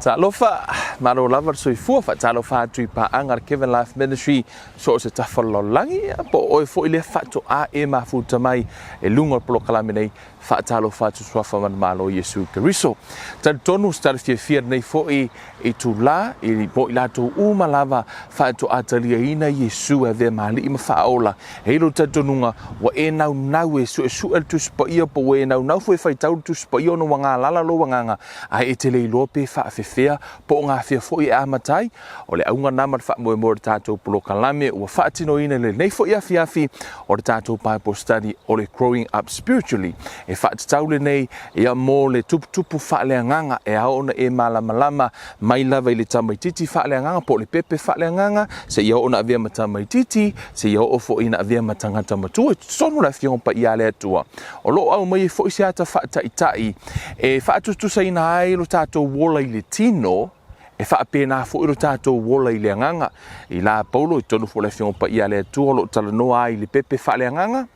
Talofa, malo lava le soifua, faatalofa atu i paaga a le Kevin Life Ministry, so o se tafa o le lalolagi, ia, po o oe foi lea faatoa e mafuta mai i luga o le polokalame nei, faatalofa atu suafa manumalo Iesu Keriso. Talitonu se tala fiafia lenei foi itulā, i mo i latou uma lava faatoa taliaina Iesu e avea ma Alii ma Faaola. E i ai lou talitonuga, ua e naunau e suesue le Tusi Paia, po ua e naunau foi e faitau le Tusi Paia ona ua galala lou agaga, ae e te le iloa pe faafefea po o gafea foi e amata ai. O le auga lena ma le faamoemoe o le tatou polokalame ua faatinoina i lenei foi afiafi o le tatou Bible Study o le Growing Up Spiritually. E faatatau lenei ia mo le tuputupu faaleagaga e ao ona e malamalama mai lava i le tamaitiiti faaleagaga po o le pepe faaleagaga seia oo ona avea ma tamaitiiti, seia oo foi ina avea ma tagata matua i totonu o le Afioga Paia a le Atua. O lo o aumai ai foi se ata faataitai e faatusatusaina ai lo tatou ola i le tino, e faapena foi lo tatou ola i le agaga. I la Paulo i totonu foi o le Afioga Paia a le Atua o lo o talanoa ai i le pepe faaleagaga,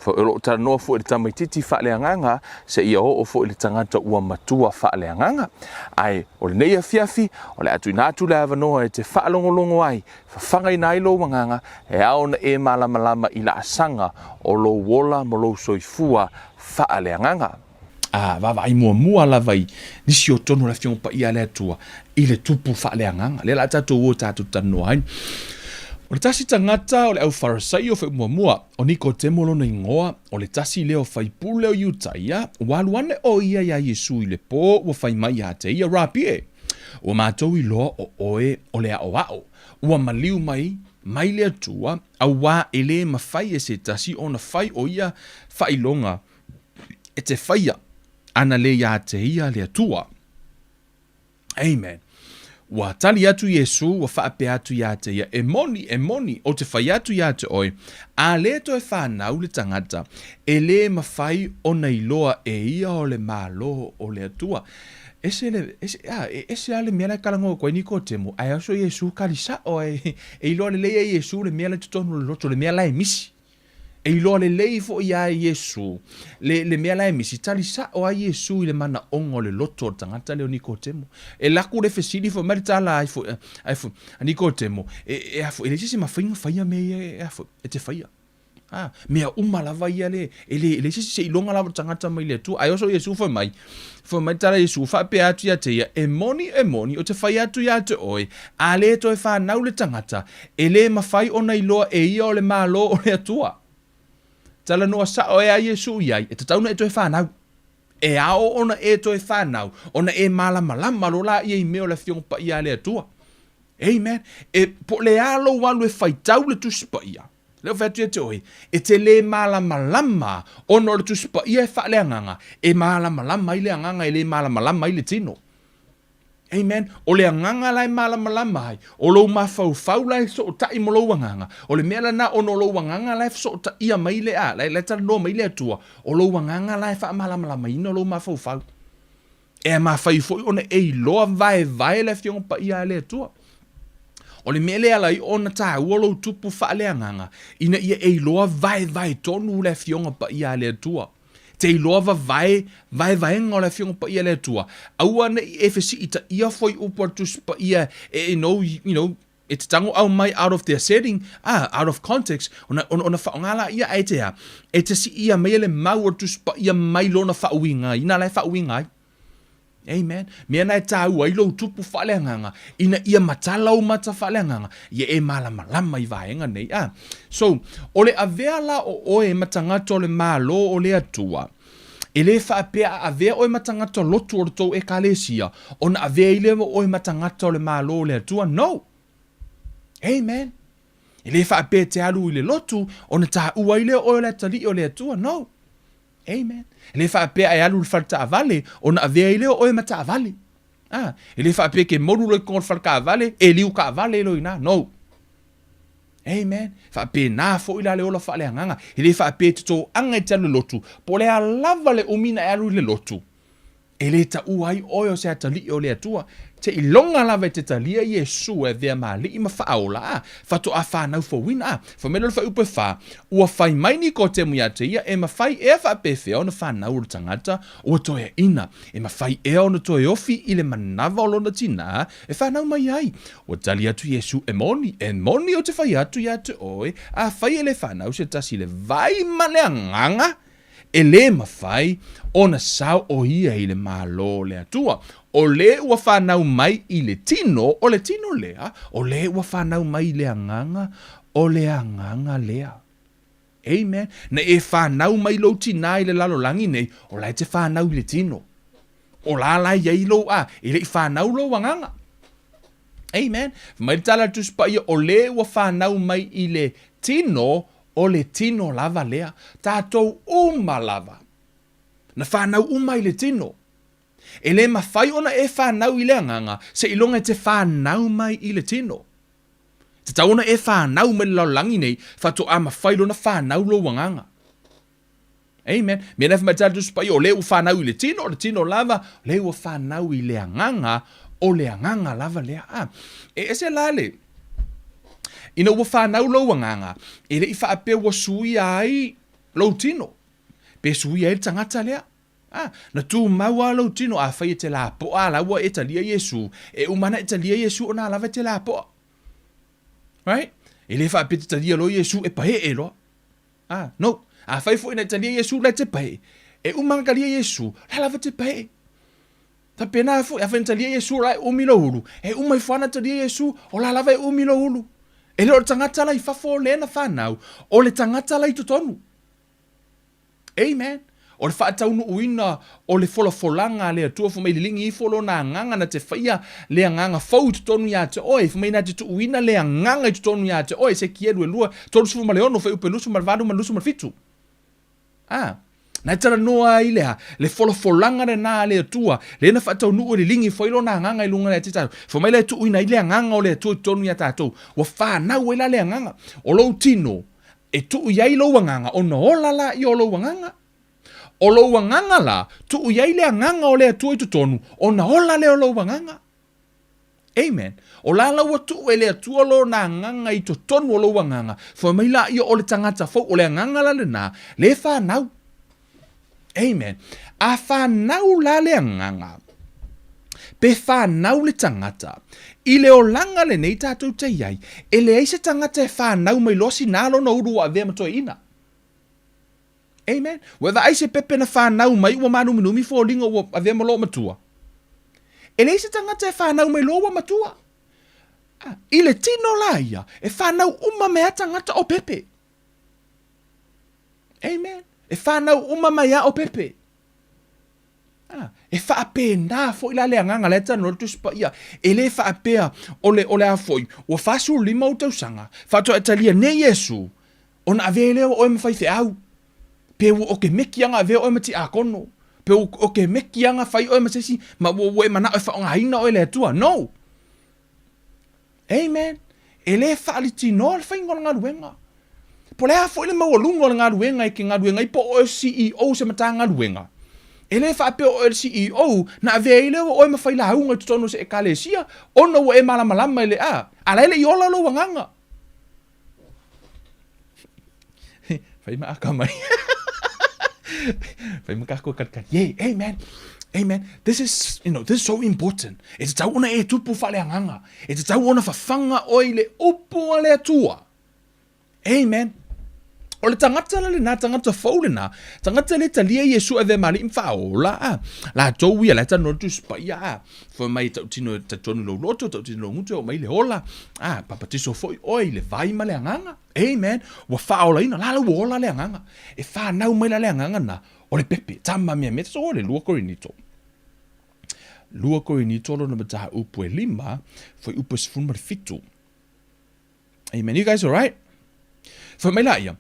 o lo o talanoa foi i le tamaitiiti faaleagaga, seia oo foi i le tagata ua matua faaleagaga. Ae o lenei afiafi, o le a tuuina atu le avanoa e te faalogologo ai, fafagaina ai lou agaga, e ao ona e malamalama i laasaga o lou ola ma lou soifua faaleagaga. A vaavaai muamua lava i nisi o tonu o le Afioga Paia a le Atua i le tupu faaleagaga. Lea la tatou o tatou talanoa ai. O le tasi tagata o le au Farisaio foi muamua, o Nikotemo lona igoa, o le tasi lea o faipule o Iutaia, ua alu ane o ia iā Iesu i le pō, ua fai mai iā te ia, Rapi e, ua matou iloa o oe o le aʻoaʻo, ua maliu mai mai le Atua, auā e lē mafai e se tasi ona fai o ia faailoga e te faia ana lē iā te ia le Atua. Amen. Ua tali atu Iesū, ua faapea atu iā te ia, E moni, e moni, ou te fai atu iā te oe, a lē toe whānau le tangata, e lē mawhai ona iloa e ia o le Malo o le Atua. Ese le, ese, a, e ese lava le mea la e talanoa atu ai Nikotemo, ae oso Iesū kali sa'o, e, e iloa lelei e Iesū le mea la i totonu o le loto, le mea la e misi. E iloa lelei foi iā Iesū le, le mea la e misi, tali sa'o ai Iesū i le manaʻoga o le loto o le tagata lea o Nikotemo. E laku le fesili foi mai le tala ai foi, ai foi, a Nikotemo, e, e a foi, e leai se isi e mafai ona faia mea ia e, a foi, e te faia. A, mea uma lava ia le, e le, e leai se isi seiloga lava o le tagata mai le Atua. Ae oso Iesū fai mai, fai mai le tala a Iesū, faapea atu ia te ia, E moni, e moni, ou te fai atu iā te oe, a lē toe whānau le tangata, e lē mawhai ona iloa e ia o le Malo o le Atua. Talanoa sa'o e a Iesū i ai, e tatau ona e toe whānau. E ao ona e toe whānau, ona e mālamalama lo la ia i mea o le Afioga Paia a le Atua. Amen. E po le a lou alu e faitau le Tusi Paia, Lea ua fai atu ia te oe, e te lē malamalama ona o le Tusi Paia e faaleagaga, e malamalama ai le agaga e lē malamalama ai le tino. Amen. O le agaga la e malamalama ai, o lou mafaufau la e sootaʻi ma lou agaga, o le mea lena ona o lou agaga la e fesootaia mai le a, la e talanoa mai le Atua, o lou agaga la e faamalamalamaina lou mafaufau. E mafai foi ona e iloa vaevae le Afioga Paia a le Atua. O le mea lea e ala ai ona taua lou tupu faaleagaga, ina ia e iloa vaevae tonu le Afioga Paia a le Atua. Te iloa vavae vaevaega o le Afioga Paia a le Atua. Aua ne i e fesiitaia fuaiupu a le Tusi Paia e, you know, you know, e te tango aumai out of their setting, ah, out of context, ona, ona, ona faaaoga laia ae te a, e te siia mai le mau o le Tusi Paia mai lona faauiga ina la e faauiga ai. Amen. Mea na e tāua ai lou tupu faaleagaga, ina ia matala ou mata faaleagaga, ia e malamalama i vaega nei. Ah. So, o le avea la o oe ma tagata o le Malo o le Atua, E lē faapea a avea oe ma tagata lotu o le tou Ekalesia, ona avea ai lea o oe ma tagata o le Malo o le Atua. No! Amen. E lē faapea e te alu i le lotu, ona taua ai lea o oe o le atalii o le Atua. No! Amen. E lē faapea a e alu i le fale taavale, ona avea ai lea o oe ma taavale. Ah, e lē faapea e ke molu loa i totonu o le fale taavale, e liu taavale loa i ina. No! Amen. Faapena foi la le ola faaleagaga. E le faapea e te toaga e te alu i le lotu, po o le a lava le umi na e alu i le lotu. E lē taua ai oe o se atalii o le Atua, seiloga lava e te talia Iesu e avea ma Alii ma Faaola, a, faatoa fanau fouina, a. Fai mai lea o le fuaiupu e fa, Ua fai mai Nikotemu iā te ia, E mafai ea faapefea ona fanau o le tagata ua toeaina? E mafai ea ona toe ofi i le manava o lona tinā e fanau mai ai? Ua tali atu Iesu, E moni, e moni ou te fai atu iā te oe, afai e lē fanau se tasi i le vai ma le agaga, E lē mafai ona sao ʻo ia i le Malo o le Atua. ʻO lē ua fanau mai i le tino, ʻo le tino lea, ʻo lē ua fanau mai i le agaga, ʻo le agaga lea. Amen. Na e fanau mai lou tinā i le lalolagi nei, o la e te fanau i le tino. O la la i ai lou a, e le i fanau lou agaga. Amen. Fai mai le tala a le Tusi Paia, ʻo lē ua fanau mai i le tino, O le tino lava lea, tatou uma lava. Na fanau uma i le tino. E lē mafai ona e fanau i le agaga, seiloga e te fanau mai i le tino. Tatau ona e fanau mai le lalolagi nei, faatoa mafai lona fanau lou agaga. Amen. Mea lea fai mai le Tusi Paia, o lē ua fanau i le tino, o le tino lava, o lē ua fanau i le agaga, o le agaga lava lea. A, e ese la le, ina ua fanau lou agaga, e le i faapea ua suia ai lou tino, pe suia ai le tagata lea. A, na tumau lava lou tino, afai e te lapoa, a la ua e talia Iesu, e uma ana e talia Iesu ona lava e te lapoa. Right? E le faapea e te talia loa Iesu e paee loa. A, no. Afai foi na e talia Iesu, la e te paee. E uma ana talia Iesu, la lava te paee. Faapena foi, afai na talia Iesu, la e umi lou ulu. E uma ifo ana talia Iesu, o la lava e umi lou ulu. E le o le tagata la i fafo o lea na fanau, o le tagata la i totonu. Amen. O le faataunuuina o le folafolaga a le Atua, fai mai liligi ifo lona agaga na te faia le agaga fou i totonu iā te oe, fai mai na te tuuina le agaga i totonu iā te oe, Esekielu e lua, 36, fuaiupu e 28 ma le 27. A, na e talanoa ai le a, le folafolaga lenā a le Atua, lea na faataunuu e liligi ifo ai lona agaga i luga ia te tatou. Fai mai la e tuuina ai le agaga o le Atua i totonu iā tatou, ua fanau ai la le agaga o lou tino, E tuu i ai lou agaga, ona ola laia o lou agaga. O lou agaga la, tuu i ai le agaga o le Atua i totonu, ona ola lea o lou agaga. Amen. O la la ua tuu e le Atua lona agaga i totonu o lou agaga, fai mai laia o le tagata fou, o le agaga la lenā, le fanau. Amen. A fanau la le agaga, pe fanau le tagata, i le olaga lenei tatou te i ai, e leai se tagata e fanau mai loa sina lona ulu ua avea ma toeaina. Amen. Ua e vaai se pepe na fanau mai ua mānuminumi foliga ua avea ma loomatua. E leai se tagata e fanau mai loa ua matua. Ah, i le tino la ia, e fanau uma mai a tagata o pepe. Amen. E whanau uma mai a o pepe. Ah, e faapena foi la le agaga la e talanoa le Tusi Paia. E le faapea o le, o le a foi, ua 45 ou tausaga, faatoa e talia nei Iesu, ona avea ai lea o oe ma faifeau. Pe ua okemeki aga avea oe ma tiakono. Pe ua okemeki aga fai oe ma se isi, ma ua, ua e manao e faaaogaina oe e le Atua. No! Amen. E le faalitinoa le faiga o le galuega. Po o le a foi le maualuga o le galuega e ke galuega ai po o oe CEO o se Matagaluega. E le faapea o oe le CEO na avea ai lea o oe ma failauga i totonu o se Ekalesia ona ua e malamalama i le a, a la e le i ola lou agaga. Fai ma akamai. Fai ma kākou kalikali. Yeah, amen. Amen. This is, you know, this is so important. E tatau ona e tupu faaleagaga. E tatau ona fafaga oe i le upu a le Atua. Amen. O le tagata la lenā, tagata fou lenā, tagata le talia Iesu e avea ma alii ma faaola, a. Latou ia, la e talanoa le Tusi Paia, a. Fai mai e tautino e talitonu i lou loto, tautino i lou gutu e oo mai i le ola, a. Papatiso foi oe i le vai ma le agaga. Amen. Ua faaolaina, la la ua ola le agaga. E fanau mai la le agaga na, o le pepe, tama mea mea, so le lua Korinito. Lua Korinito lona mataupu e lima, fuaiupu e 17. Amen. You guys alright? Fai mai la ia,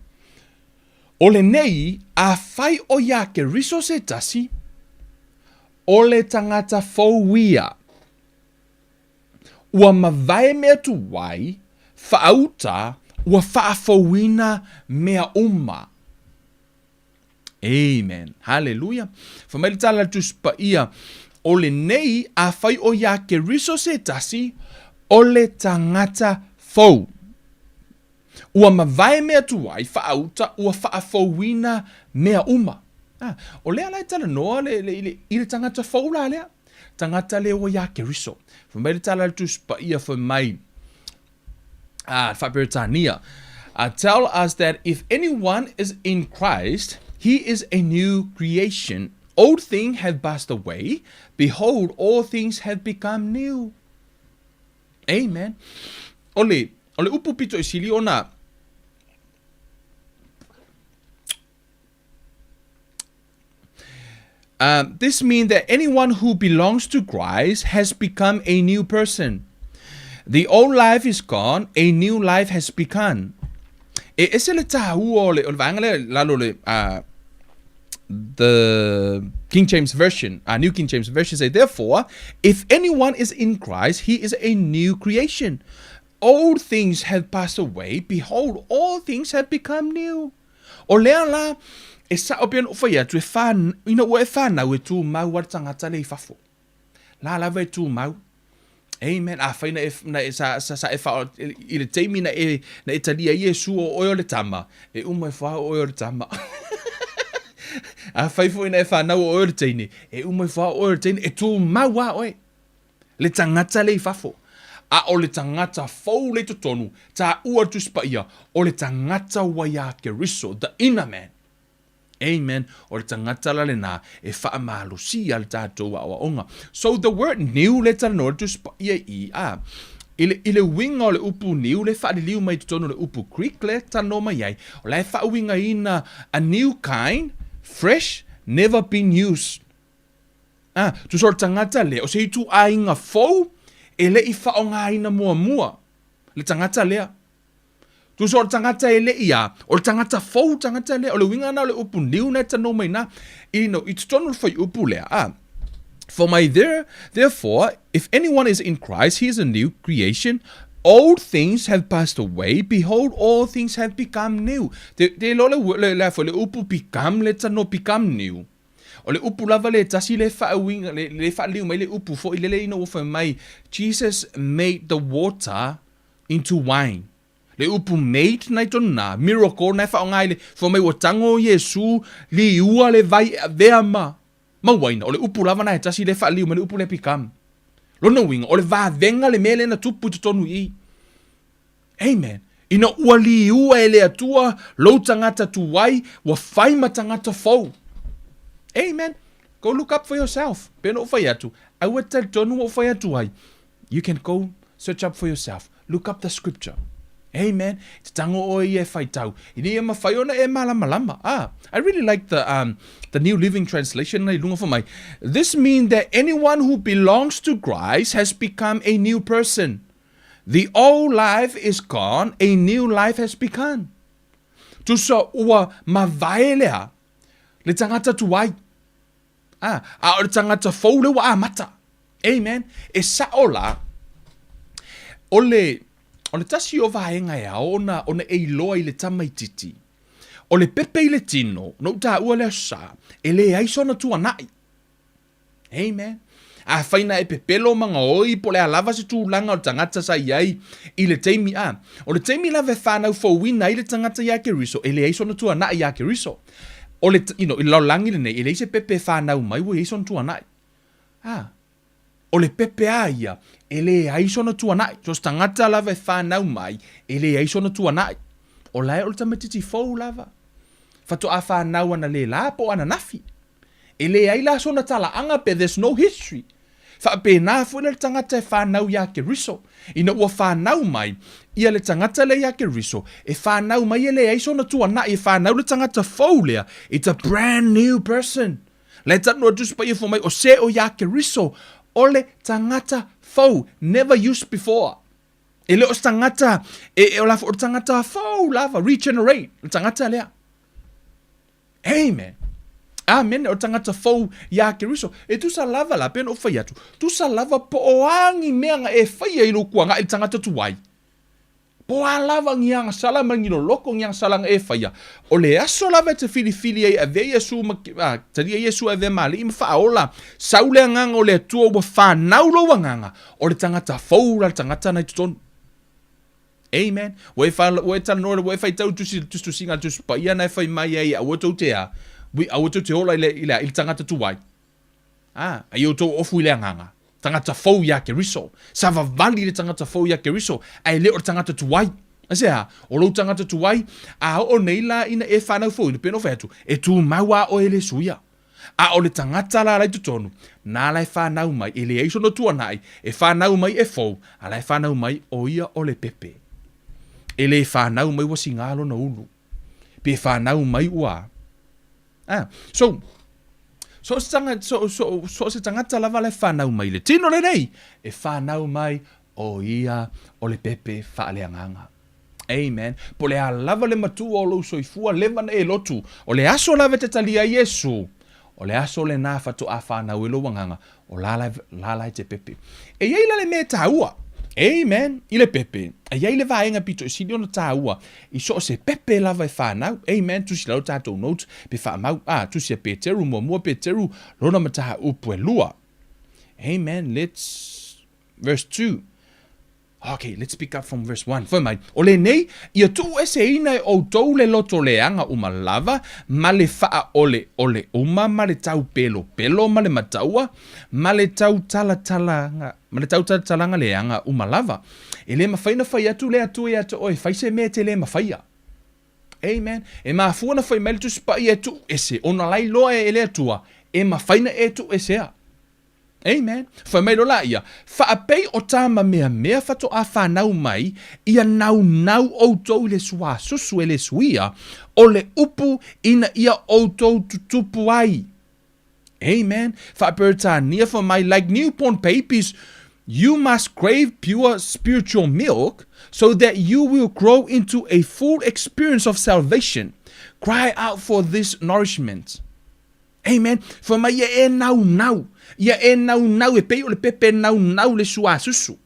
o lenei, afai o iā Keriso se tasi, o le tagata fou ia. Ua mavae mea tuai, faauta, ua faafouina mea uma. Amen. Haleluia. Fai mai le tala a le Tusi Paia, O lenei, afai o iā Keriso se tasi, o le tagata fou. Ua mavae mea tuai, faauta, ua faafouina mea uma. Ah, o lea la e talanoa le, le, le, i le tagata fou la lea. Tagata lea ua iā Keriso. Fai mai le tala a le Tusi Paia, fai mai, ah, Faa-Peretania, tell us that if anyone is in Christ, he is a new creation. Old things have passed away. Behold, all things have become new. Amen. O le, o le upu pito i sili ona This means that anyone who belongs to Christ has become a new person. The old life is gone, a new life has begun. E ese le tāua o le, o le vaega lea lalo le the King James Version, New King James Version say, therefore, if anyone is in Christ, he is a new creation. Old things have passed away, behold, all things have become new. O lea la, e sao pea ona ou fai atu, e whā, ina ua e whānau e tūmau a le tangata lea i fafo. La lava e tūmau. Amen. Afai na e, na e, sa, sa, sa e wha, i le taimi na e, na e talia i Iesu o oe o le tama, e uma e wha o oe o le tama. Afai foi na e whānau o oe o le teine, e uma e wha o oe o le teine, e tūmau a oe. Le tagata lea i fafo, a o le tagata fou lea i totonu, tāua le Tusi Paia, o le tagata ua iā Keriso, the inner man. Amen. O le tagata la lenā e faamalosia le tatou aoaoga. So the word new le talanoa le Tusi Paia i a, i le, i le uiga o le upu new le faaliliu mai i totonu o le upu Greek le talanoa mai ai, o la e faauigaina a new kind, fresh, never been used. Ā, tusa o le tagata lea, o se ituaiga fou e le i faaaogaina muamua le tagata lea. Tusa o le tagata e le i a, o le tagata fou le tagata lea. O le uiga lena o le upu niu na e tano mai na, i, no, i totonu o le fuaiupu lea, ā, For my there, therefore, if anyone is in Christ, he is a new creation. Old things have passed away, behold, all things have become new. Te, te iloa le, le, le, le, le upu become, le tano become new. O le upu lava le tasi le faauiga, le, le faaliliu mai le upu foi lele ina ua fai mai, Jesus made the water into wine. Le upu made nai tonu nā, miracle nai whaonga i le, fai mai ua tango Iesu liua le vai e avea ma, ma uaina. O le upu lava nai tasi le faaliliu mai le upu le become. Lona uiga, o le vavenga le mea lea na tupu i totonu i i. Amen. Ina ua liua e le Atua lou tagata tuai, ua fai ma tagata fou. Amen. Go look up for yourself. Pei ona ou fai atu, aua e talitonu ua ou fai atu ai. You can go search up for yourself. Look up the scripture. Amen. Te tango oe ia e whaitau. Ina ia mawhai ona e malamalama. Ah, I really like the, um, the New Living Translation na i lunga whamai. This means that anyone who belongs to Christ has become a new person. The old life is gone, a new life has begun. Tusa ua mavae lea le tagata tuai. Ah, a o le tagata fou le ua amata. Amen. E sao la, o le, o le tasi o vaega e ao ona, ona e iloa i le tamaititi. O le pepe i le tino, na ou taua le aso sa, e leai sona tuanai. Amen. Afai na e pepelo ma gaoi po o le a lava se tulaga o le tagata sa i ai i le taimi a. O le taimi lava e whanau fouina ai le tagata iā Keriso, e leai sona tuanai iā Keriso. O le, you know, i le lalolagi lenei, e leai se pepe e whanau mai ua i ai sona tuanai. A. O le pepe a ia, e leai sona tuanai. So se tagata lava e whanau mai, e leai sona tuanai. O lae o le tamaitiiti fou lava. Faatoa whanau analeila po o ananafi. E leai la sona talaaga pe there's no history. Faapena foi la le tagata e fanau iā Keriso. Ina ua fanau mai ia le tagata lea iā Keriso, e fanau mai e leai sona tuanai e fanau le tagata fou lea, it's a brand new person. La e tanu a Tusi Paia fai mai o se o iā Keriso o le tagata fou, never used before. E le o se tagata, e, e o la foi o le tagata fou lava, regenerate, le tagata lea. Amen. Amene, o le tagata fou iā Keriso. E tusa lava la, pei ona ou fai atu, tusa lava po o a ni mea na e faia i lou kuanaʻi i le tagata tuai. Po o a lava ni agasala ma ni loloto ni agasala na e faia, o le aso lava e te filifili ai e avea Iesu ma, a, talia Iesu e avea ma Alii ma Faaola, sau le Agaga o le Atua ua fanau lou agaga, o le tagata fou la le tagata na i totonu. Amen. Ua e, fa, ua e talanoa, ua e faitau i tusi, tusitusiga a le Tusi Paia na e fai mai ai, aua tou te a, aua tou te ola i le, i le, i le tagata tuai. A, a ia outou ofu i le agaga, tagata fou iā Keriso. Savavali le tagata fou iā Keriso, ae le o le tagata tuai. Aisea? O lou tagata tuai, a oo nei la ina e fanau fouina, pei ona ou fai atu, e tumau a oe e le suia. A o le tagata la la i totonu, na la e fanau mai, e leai sona tuanai, e fanau mai e fou, a la e fanau mai o ia o le pepe. E le fanau mai ua sigā lona ulu. Pe fanau mai ua Ah, so, so se tanga, so, so, so se tagata lava le fanau mai le tino lenei, e fanau mai o ia o le pepe faaleagaga. Amen. Po le a lava le matua o lou soifua, leva na e lotu. O le aso lava e te talia ai Iesu, o le aso lenā faatoa fanau ai lou agaga, o la la, la la e te pepe. E i ai la le mea e tāua. Amen. I le pepe. E i ai le vaega pito i sili ona tāua i so o se pepe lava e whanau. Amen. Tusi lalo tātou notes pe whaamau. Ah, tusi a Peteru, muamua Peteru, lona mataha upu e lua. Amen. Let's, verse 2. Okay, let's pick up from verse 1. Fai mai, o lenei, ia tuueseina e outou le loto leaga uma lava, ma le faaoleole uma, ma le taupelopelo, ma le mataua, ma le tautalatalaga, ma le tautalatalaga leaga uma lava. E le mafai ona fai atu le Atua ia te oe, fai se mea e te le mafaia. Amen. E mafua ona fai mai le Tusi Paia e tuuese, ona lailoa e le Atua, e mafai na e tuuesea. Amen. Fai mai loa laia, Faapei o tama meamea fatoa fanau mai, ia naunau outou i le suasusu e le suia o le upu ina ia outou tutupu ai. Amen. Faa-Peretania fai mai, Like newborn babies, you must crave pure spiritual milk so that you will grow into a full experience of salvation. Cry out for this nourishment. Amen. Fai mai ia e naunau. Ia e naunau e pei o le pepe naunau le suasusu.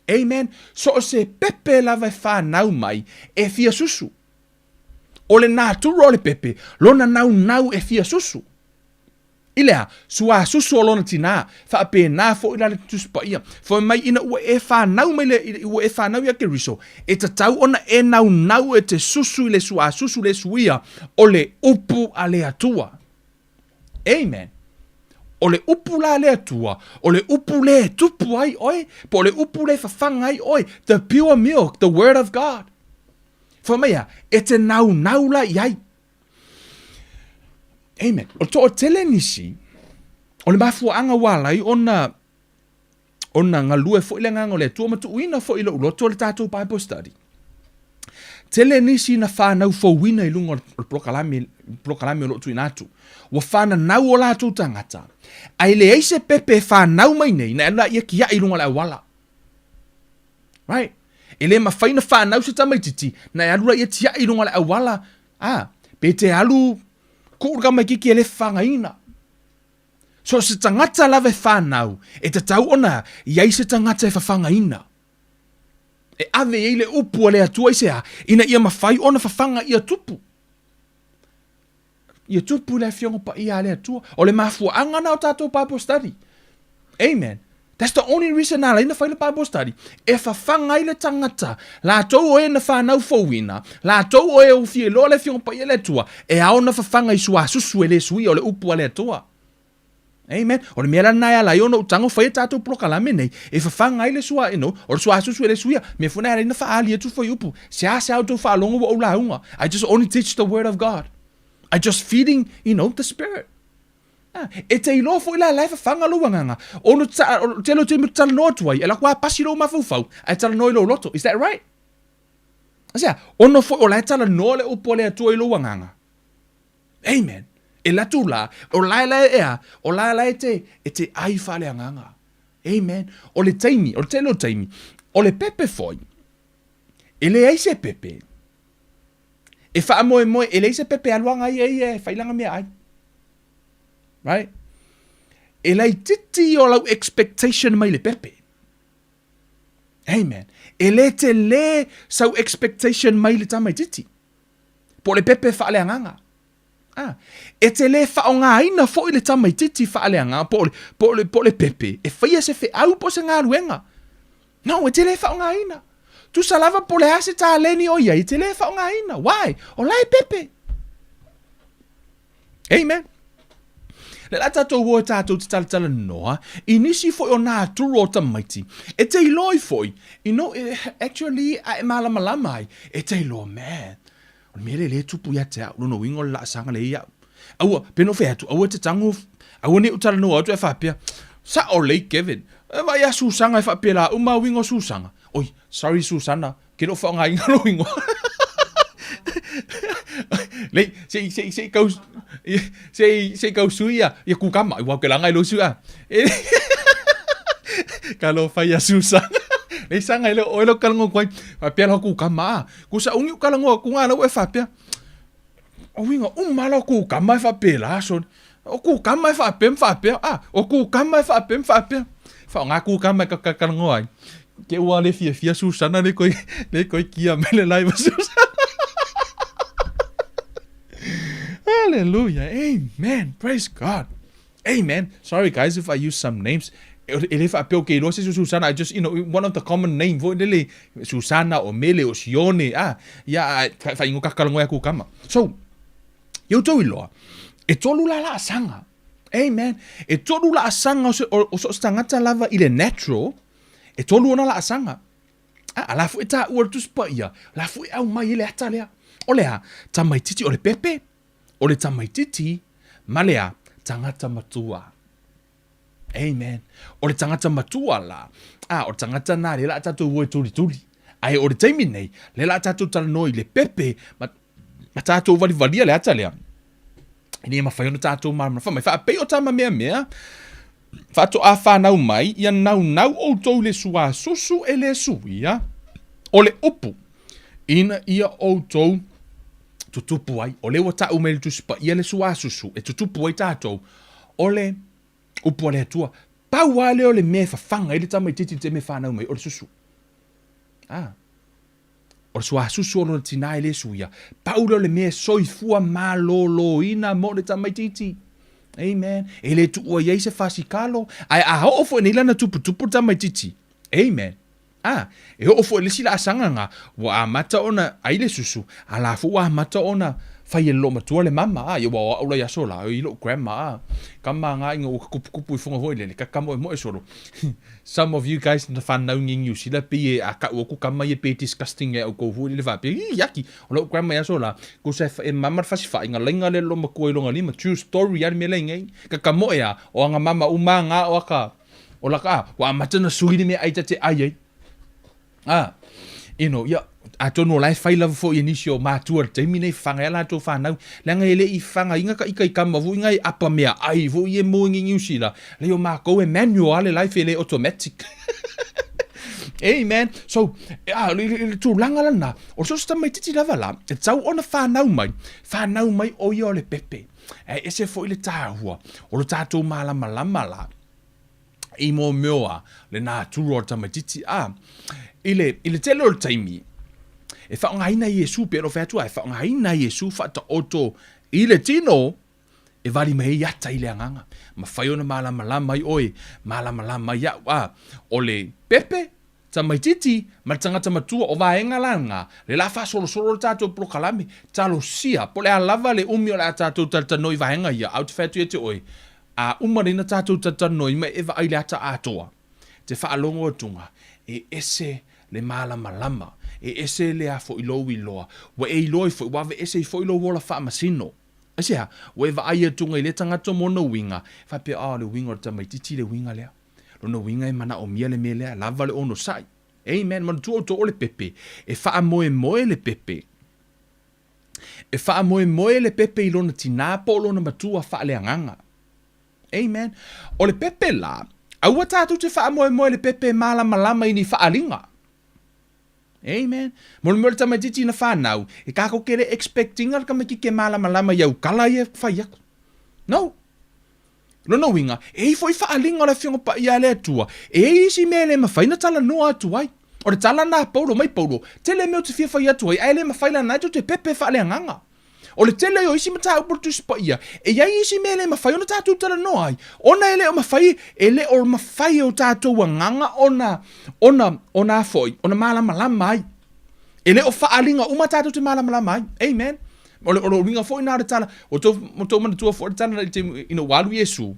Amen. So o se pepe lava e whanau mai e fia susu. O le natura o le pepe, lona naunau e fia susu. I le a? Suasusu o lona tinā, faapena foi la le Tusi Paia. Fai mai ina ua e fanau mai le, ua e fanau ia Keriso, e tatau ona e naunau e te susu i le suasusu le suia o le upu a le Atua. Amen. O le upu la a le Atua, o le upu le e tupu ai oe, po o le upu le e fafaga ai oe, the pure milk, the word of God. Fai mai a, e te naunau la i ai. Amen. O le toatele nisi, o le mafuaaga ua ala ai ona ona galue foi le agaga o le Atua ma tuuina foi i lou loto le tatou Bible study. Tele nisi na whanau fouina i lunga o le polokalame, polokalame o loo tuuina atu. Ua whananau o latou tagata. Ae leai se pepe e whanau mai nei, na e alu laia kiai i luga o le auala. Right? E le mafai na whanau se tamaititi, na e alu laia tiai i luga o le auala, a, pe te alu kuu le tamaititi e le whagaina. So se tagata lava e whanau, e tatau ona i ai se tagata e whawhangaina. E ave i ai le upu a le Atua i se a, ina ia mafai ona whawhanga ia tupu. Ia tupu le Afioga Paia a le Atua. O le mafuaaga na o tatou Bible study. Amen. That's the only reason na ala ai na fai le Bible study. E fafaga ai le tagata, latou o e na fanau fouina, latou o e ua fia iloa le Afioga Paia a le Atua, e ao na fafaga i suasusu e le suia o le upu a le Atua. Amen. O le mea la lena e ala ai ona ou tago fai a tatou polokalame nei, e fafaga ai le sua, you know, o le suasusu e le suia. Mea foi na e ala ai na faaali atu fuaiupu. Seasea outou faalogo ua ou lauga. I just only teach the word of God. I just feeding, you know, the spirit. Ah, e te iloa foi la la e fafaga lou agaga. Ono ta, o tele o taimi ou te talanoa atu ai, e alu atu lava pasi lou mafaufau, ae talanoa i lou loto. Is that right? Aisea? Ono foi o la e talanoa le upu a le Atua i lou agaga. Amen. E alu atu la, o la e la e ea, o la la e te, e te ai faaleagaga. Amen. O le taimi, o le tele o taimi, o le pepe foi, e leai se pepe, e faamoemoe, e leai se pepe e alu aga ia ia e fai lana meaai. Right? E laititi o lau expectation mai le pepe. Amen. E le tele sau expectation mai le tamaititi. Po o le pepe faaleagaga. Ah, e te le faaaogaina foi le tamaititi faaleagaga po o le, po o le, po o le pepe e faia se feau po o se galuega. No, e te le faaaogaina. Tusa lava po o le a se taleni o i ai, e te le faaaogaina. Why? O la e pepe. Amen. Le la tātou o e tātou te talatalanoa, i nisi foi o nā turu o tamaiti, e te iloa foi, you know, actually, a e malamalama ai, e te iloa, man, O le mea lea lea e tupu ia te au, lona uiga o le laasaga lea i au. Aua, pe no fai atu, aua e te tago, aua ne i ou talanoa atu e faapea, Sao lelei Kevin, e vaai a Susana e faapela uma uiga o Susana. Oi, sorry Susana, ke le o faaaogaina lou igoa. Lei, se i, se i, se i kau, se i, se i kau sui ia, ia kukama, aua ke laga i lou sui a. Ka lo fai ia Susana. Lei sanga e le o oe lou talanoa atu ai, faapea loa kukama a. Ku sa ungi ukala ngoa ku ngā lau e whapea. O winga uma la ku kama e whapea la so. O ku kama e whapea mwhapea. Ah, o ku kama e whapea mwhapea. Wha o ngā ku kama e kakakala ngoa ai. Ke ua le fia fia Susana le koi, le koi kia me le live Susana. Hallelujah. Amen. Praise God. Amen. Sorry guys if I use some names. E le faapea o ke iloa se isi o Susana, I just, you know, one of the common name foi lele, Susana o Mele o Sione, ah, ia, faaigoa kakalagoa ia kukama. So, ia outou iloa, e tolu la laasaga. Amen. E tolu laasaga o se, o, o so o se tagata lava i le natural, e tolu ona laasaga. Ah, a la foi e taua le Tusi Paia, la foi e aumai ai le ata lea. O le a? Tamaititi o le pepe, O le tamaititi ma le a tagata matua. Amen. O le tagata matua la, a o le tagata na le la tatou o e tulituli. Ae o le taimi nei, le la tatou talanoa i le pepe ma, ma tatou valivalia le ata lea. Ina ia mawhai ona tatou malamalama. Fai mai, faapei o tama mea mea, faatoa fanau mai, ia naunau outou i le suasusu e le suia o le upu, ina ia outou tutupu ai. O lea ua tau mai le Tusi Paia le suasusu e tutupu ai tatou, o le upu a le Atua. Pau lava lea o le mea e fafaga ai le tamaitiiti i le taimi e fanau mai, o le susu. Ah. O le suasusu o lona tinā e le suia. Pau lea o le mea e soifua malōlōina mo le tamaitiiti. Amen. E le tuua i ai se fasikalo, ae a oo foi nei lana tuputupu le tamaitiiti. Amen. A, e oo foi i le isi laasaga nga, ua amata ona ai le susu, a la foi ua amata ona fai e le loomatua le mama, a, ia ua o au la i aso la, i lou grandma, a, kama nga inga ua kupukupu i foga foi lele, ka moemoe solo. Some of you guys na whanau ngi New Zealand pei e a ka'u aku kama ia pei disgusting e oukou foi lele faapea, ii yaki, o lou grandma i aso la, kusa e mama le fasifa'i nga lainga le loomatua i longa lima, true story a le mea lea ingai, ka ka moe a, o anga mama uma nga o aka, O laka a, ua amata ona sui le mea ai ta te ai ai. A, you know, ia, atonu o la e fai lava foi e nisi o mātua i le taimi nei, whanga ia latou whanau, leaga e le i whangainga ka ika i kama foi ngai apa mea ai foi e moe ngi New Zealand. Lei o mākou e manual a le life e le automatic. Amen. So, a, le, le, le tulaga lana, o so se tamaititi lava la, e tau ona whanau mai, whanau mai o ia o le pepe. E ese foi le tāhua, o lo tātou malamalama la, i mō mea le natura o le tamaititi a i le i le tele o le taimi e faaaogaina Iesu pei ona fai atu ai e faaaogaina Iesu faataoto i le tino e wali mai ai ata i le agaga. Mafai ona malamalama ai oe, malamalama ai au a o le pepe tamaititi ma le tagata matua o vaega la nga le la faasolosolo le tatou polokalame talosia po o le a lava le umi o le a tatou talatalanoa i vaega ia ae ou te fai atu ia te oe a uma nei na tatou talatalanoa ma e vaai i le ata atoa te faalogo atuga e ese le malamalama e ese le a foi lou iloa ua e iloa ai foi ua aveese ai foi lou ola faamasino aisea ua e vaai atuga i lea tagata ma ona uiga faapea a o le uiga o le tamaititi le uiga lea Lona uiga e manaomia le mea lea, lava le onosai. Amen. Manatua outou o le pepe, e faamoemoe le pepe. E faamoemoe le pepe i lona tinā po o lona matua faaleagaga. Amen. O le pepe la, aua tatou te faamoemoe le pepe e malamalama i ni faaliga. Amen. Mo le mea o le tamaititi na whanau, e kākou ke le expectinga le tamaititi e malamalama i au kala ia e whai aku. No. Lona uiga, e i ai foi faaaliga o le Afioga Paia a le Atua, e i ai isi mea e le mafai ona talanoa atu ai. O le tala lena a Paulo mai Paulo, tele mea ou te fia fai atu ai, ae le mafai la na e tou te pepe faaleagaga. O le tele o isi mataupu o le Tusi Paia, e i ai isi mea e le mafai ona tatou talanoa ai, ona e le o mafai, e le o mafai e o tatou agaga ona, ona, ona a foi, ona malamalama ai. E le o faaaliga uma tatou te malamalama ai. Amen. O le, o le uiga foi lena o le tala, ua tou, ua tou manatua foi le tala i le taimi ina ua alu Iesu,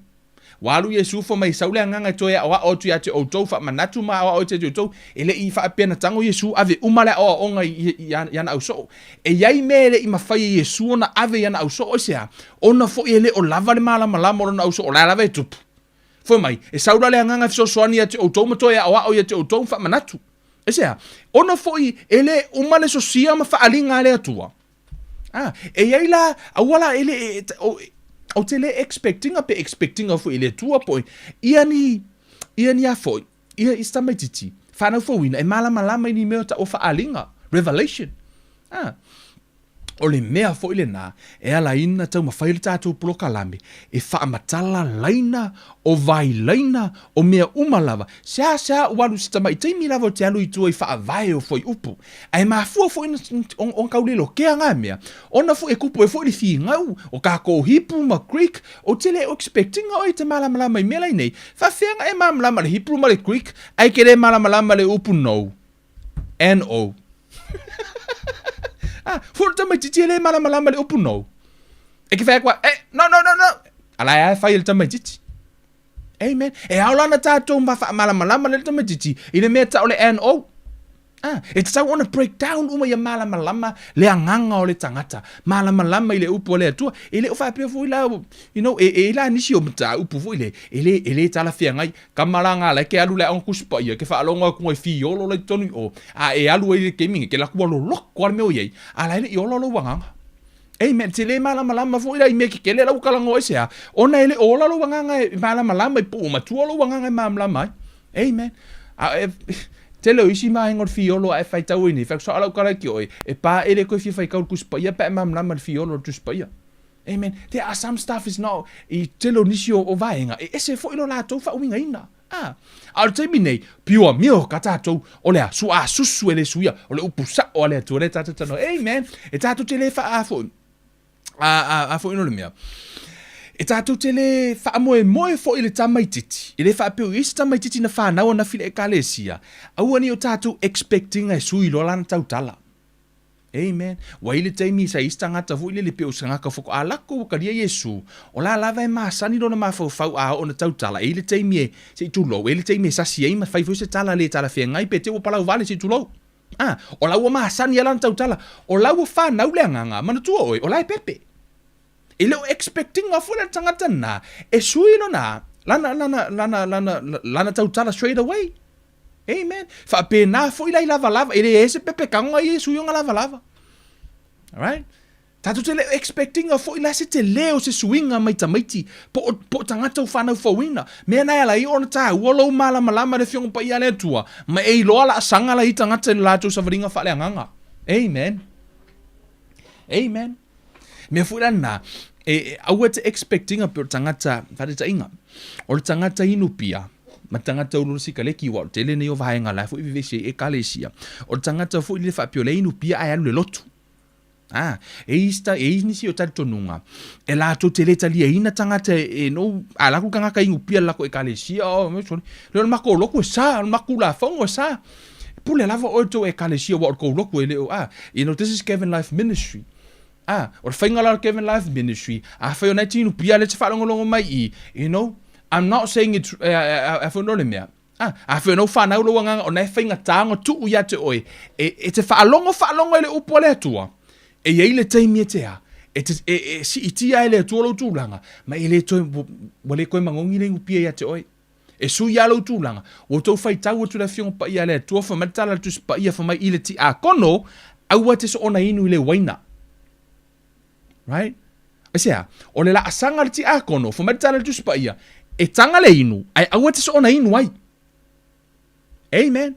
Ua alu Iesu fai mai sau le agaga e toe aoao atu ia te outou, faamanatu ma aoao atu ia te outou. E le i faapea na tago Iesu ave uma le aoaoga i, i, i ana ausoo. E i ai mea e le i mafai e Iesu ona ave i ana ausoo, aisea? Ona foi e le o lava le malamalama o lona ausoo, o la e lava e tupu. Fai mai, e sau la le agaga e fesoasoani ia te outou ma toe aoao ia te outou ma faamanatu. Aisea? Ona foi e le uma le sosia ma faaaliga a le Atua. Ah, e i ai la, aua la e le, e, o, ou te le expect ina pe expect ina foi i le Atua po ia ni, ia ni a foi, ia i se tamaitiiti, whanau fouina, e malamalama i ni mea o taua faaaliga, revelation. Ah, o le mea foi lena e ala ai ona taumafai le tatou polokalame e faamatala laina o vailaina o mea uma lava, seasea ua alu se tamai taimi lava ou te alu i tua i faavae o fuaiupu. Ae mafua foi ona tau lelokea ngā mea, ona foi e kupu ai foi le finau o kākou Hipu ma Greek, ou te le o expect ina oe e te malamalama i mea lai nei. Faafefea na e malamalama le Hipru ma le Greek, ae ke le malamalama le upu no. N-O. Ah, foi le tamaitiiti e le malamalama le upu no. E ke whai atu eh, no, no, no, no. A la e fai e le tamaitiiti. Amen. E ao la ona tātou ma whaamalamalama le tamaitiiti i le mea tau le N-O. Ah, e tatau ona break down uma ia malamalama le agaga o le tagata, malamalama i le upu a le Atua. E le o faapea foi la, you know, e, e i la nisi o mataupu foi le, e le, e le talafeagai. Kama la ngā la, e ke alu le aoga Tusi Paia, ke faalogo atu ai fiolo la i totonu i o, a e alu ai i le taimi nei, ke laku ua loloko a le mea o i ai, a la e le i ola lou agaga. Amen. Te le malamalama foi la i mea kekele la ua talanoa ai se a, ona e le o ola lou agaga e malamalama i po ua matua lou agaga e malamalama ai. Amen. A e, tele o isi vaega o le fiolo a e faitau ai nei, fai atu sao lau tala ki oe, e pa e le koe fia faitau le Tusi Paia pe a e malamalama i le fiolo o le Tusi Paia. Amen. There are some stuff is not, i tele o nisi o, o vaega, e ese foi lo latou faauigaina. Ah. A o le taimi nei, pure milk a tatou, o le a, suasusu e le suia, o le upu sao a le Atua lea tatou talanoa. Amen. E tatou te le faa foi. A, a, a foi no le mea. E tatou te le faamoemoe foi i le tamaitiiti, e le faapea o i ai se tamaitiiti na fanau anafi i le Ekalesia, aua ne i o tatou expect ina e sui loa lana tautala. Amen. Ua i ai le taimi sa i ai se tagata foi lele pei o se tagata faatoa lako ua talia Iesu, o la lava e masani lona mafaufau a oo ina tautala, e i ai le taimi e, se i tulou, e i ai le taimi e sasi ai ma fai foi se tala le talafeagai pe te ua palauvale se i tulou. A, o la ua masani a lana tautala, o la ua fanau le agaga, manatua oe, o la e pepe. E le o expect ina foi le tagata na, e sui lona, lana, lana, lana, lana, lana tautala straight away. Amen. Faapena foi la i lavalava, e le se pepe kagoga ia e sui ona lavalava. Alright? Tatou te le expect ina foi la se tele o se suiga mai tamaiti po o, po o tagata ua fanau fouina. Mea na e ala ai ona taua lou malamalama i le Afioga Paia a le Atua, ma e iloa laasaga la i tagata i le latou savaliga faaleagaga. Amen. Amen. Mea foi la lena, e, e, aua e te expect ina pe o le tagata, faataitaiga, o le tagata inu pia, ma le tagata ulu sikaleki, aua o le tele nei o vaega la e foi vevesi ai ekalesia, o le tagata foi lele faapea o lea e inu pia ae alu i le lotu. A, e i isi, e i nisi o talitonuga, e latou te le taliaina tagata e, e no, a laku tagata inu pia le lako ekalesia, oh, me sorry, le o le makou lotu e sa, o le makou tulafono e sa. Pule lava oe i le tou ekalesia, ua o le tou lotu e le o, a, you know, this is Kevin Life Ministry. A, o le faiga la o le Kevin Life Ministry, afai o na e te inu pia lea e te faalogologo mai i, you know, I'm not saying it's, e, e, e, a foi no le mea, A, afai o na ua fanau lou agaga, o na e faigata ona tuu ia te oe, e, e te faalogo faalogo ai le upu a le Atua, e i ai le taimi e te a, e te, e, e siitia ai le Atua lou tulaga, ma e le toe, ua le toe magogi le inupia ia te oe. E sui lava lou tulaga, ua outou faitau atu le Afioga Paia a le Atua, fai mai le tala a le Tusi Paia, fai mai i le tiakono, aua te soona inu i le uaina. Right? Aisea? O le laasaga a le tiakono, fai mai le tala a le Tusi Paia, e taga le inu, ae aua te soona inu ai. Amen.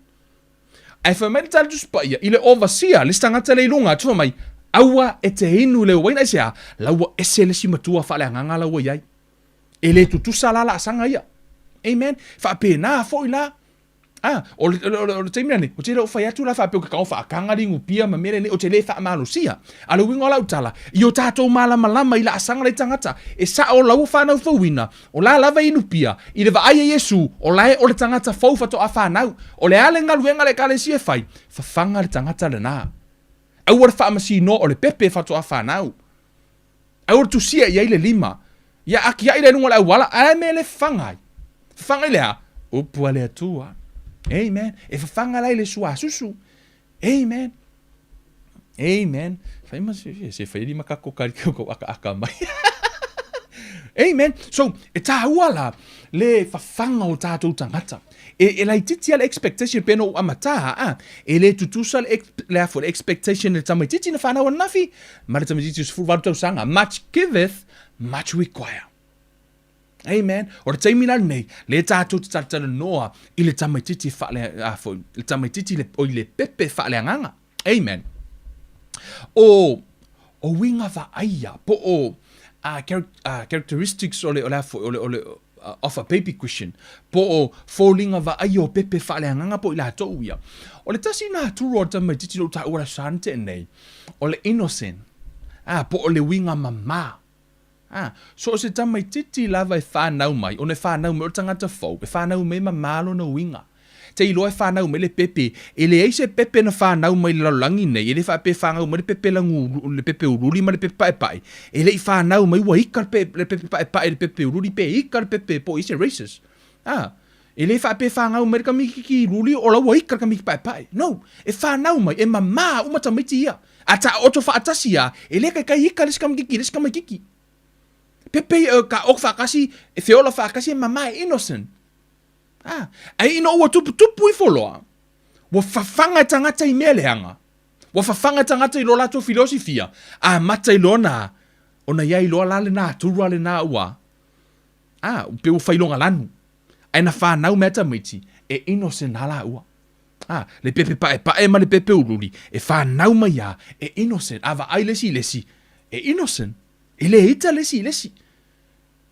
Ae fai mai le tala a le Tusi Paia, i le overseer, le isi tagata lea i luga atu, fai mai, aua e te inu i le uaina, aisea? La ua ese le isi matua faaleagaga la ua i ai. E le tutusa la laasaga ia. Amen. Faapena foi la. A, o le, o le, o le taimi lenei, ou te le o fai atu la faapea ou te tau faataga le inupia ma mea lenei, ou te le faamalosia. A o le uiga o lau tala, i o tatou malamalama i laasaga lai tagata, e sao la ua fanau fouina, o la lava e inupia, i le vaai a Iesu, o la e o le tagata fou faatoa fanau. O le a le galuega a le Ekalesia e fai? Fafaga le tagata lena. Aua le faamasinoa o le pepe faatoa fanau. Aua le tusia i ai le lima. Ia akiai lea i luga o le auala, a e mea le fafaga ai? Fafaga i le a? Upu a le Atua. Amen. E fafaga la i le suasusu. Amen. Amen. Fai ma se se fai lima kako kari kau kau aka aka mai. Amen. So, e tāua la le fafaga o tātou tangata. E, e laititi a le expectation pena o amata, a, e le tutusa le, le afo, le expectation le tamaititi na whanau anafi, ma le tamaititi o 18 tausaga. Much giveth, much require. Amen. O le taimi la lenei, le tātou te talatalanoa i le tamaititi whaale, afo, le tamaititi le, o i le pepe whaaleagaga. Amen. O, o uiga vaaia, po o uh, characteristics o le, o le, o le, o le, of a baby Christian, po o foliga vaaia o pepe faaleagaga po o i latou ia. O le tasi natura o le tamaititi na ou taua i le aso Sa na tea nei, o le innocent, a, po o le uiga mama. A, so o se tamaititi lava e fanau mai, ona e fanau mai o le tagata fou, e fanau mai e mama lona uiga. Te iloa e fanau mai le pepe, e leai se pepe na fanau mai i le lalolagi nei, e le faapea e fanau mai le pepe lagu, le pepe uliuli ma le pepe paepae, e le i fanau mai ua ika le pe, le pepe paepae i le pepe uliuli pe ika le pepe po o i se racist. A, e le faapea e fanau mai le kamikiki uliuli o la ua ika le kamiki paepae. No, e fanau mai, e mama uma tamaiti ia. A taoto faatasi a, e le kaikai ika le isi kamikiki i le isi kamaikiki. Pepe ia, ka ok faakasi, e feola faakasi e mama e innocent. A, ai ina ua tuputupu ifo loa, ua fafaga e tagata i mea leaga, ua fafaga e tagata i lo latou filosifia, amata i lona, ona iai loa la lena atura lena ua, a, pe ua failoga lanu, ae na fanau mai a tamaiti, e innocent a laua. A, le pepe paepae ma le pepe uliuli, e fanau mai a, e innocent, a vaai le isi i le isi, e innocent, e le ita le isi i le isi.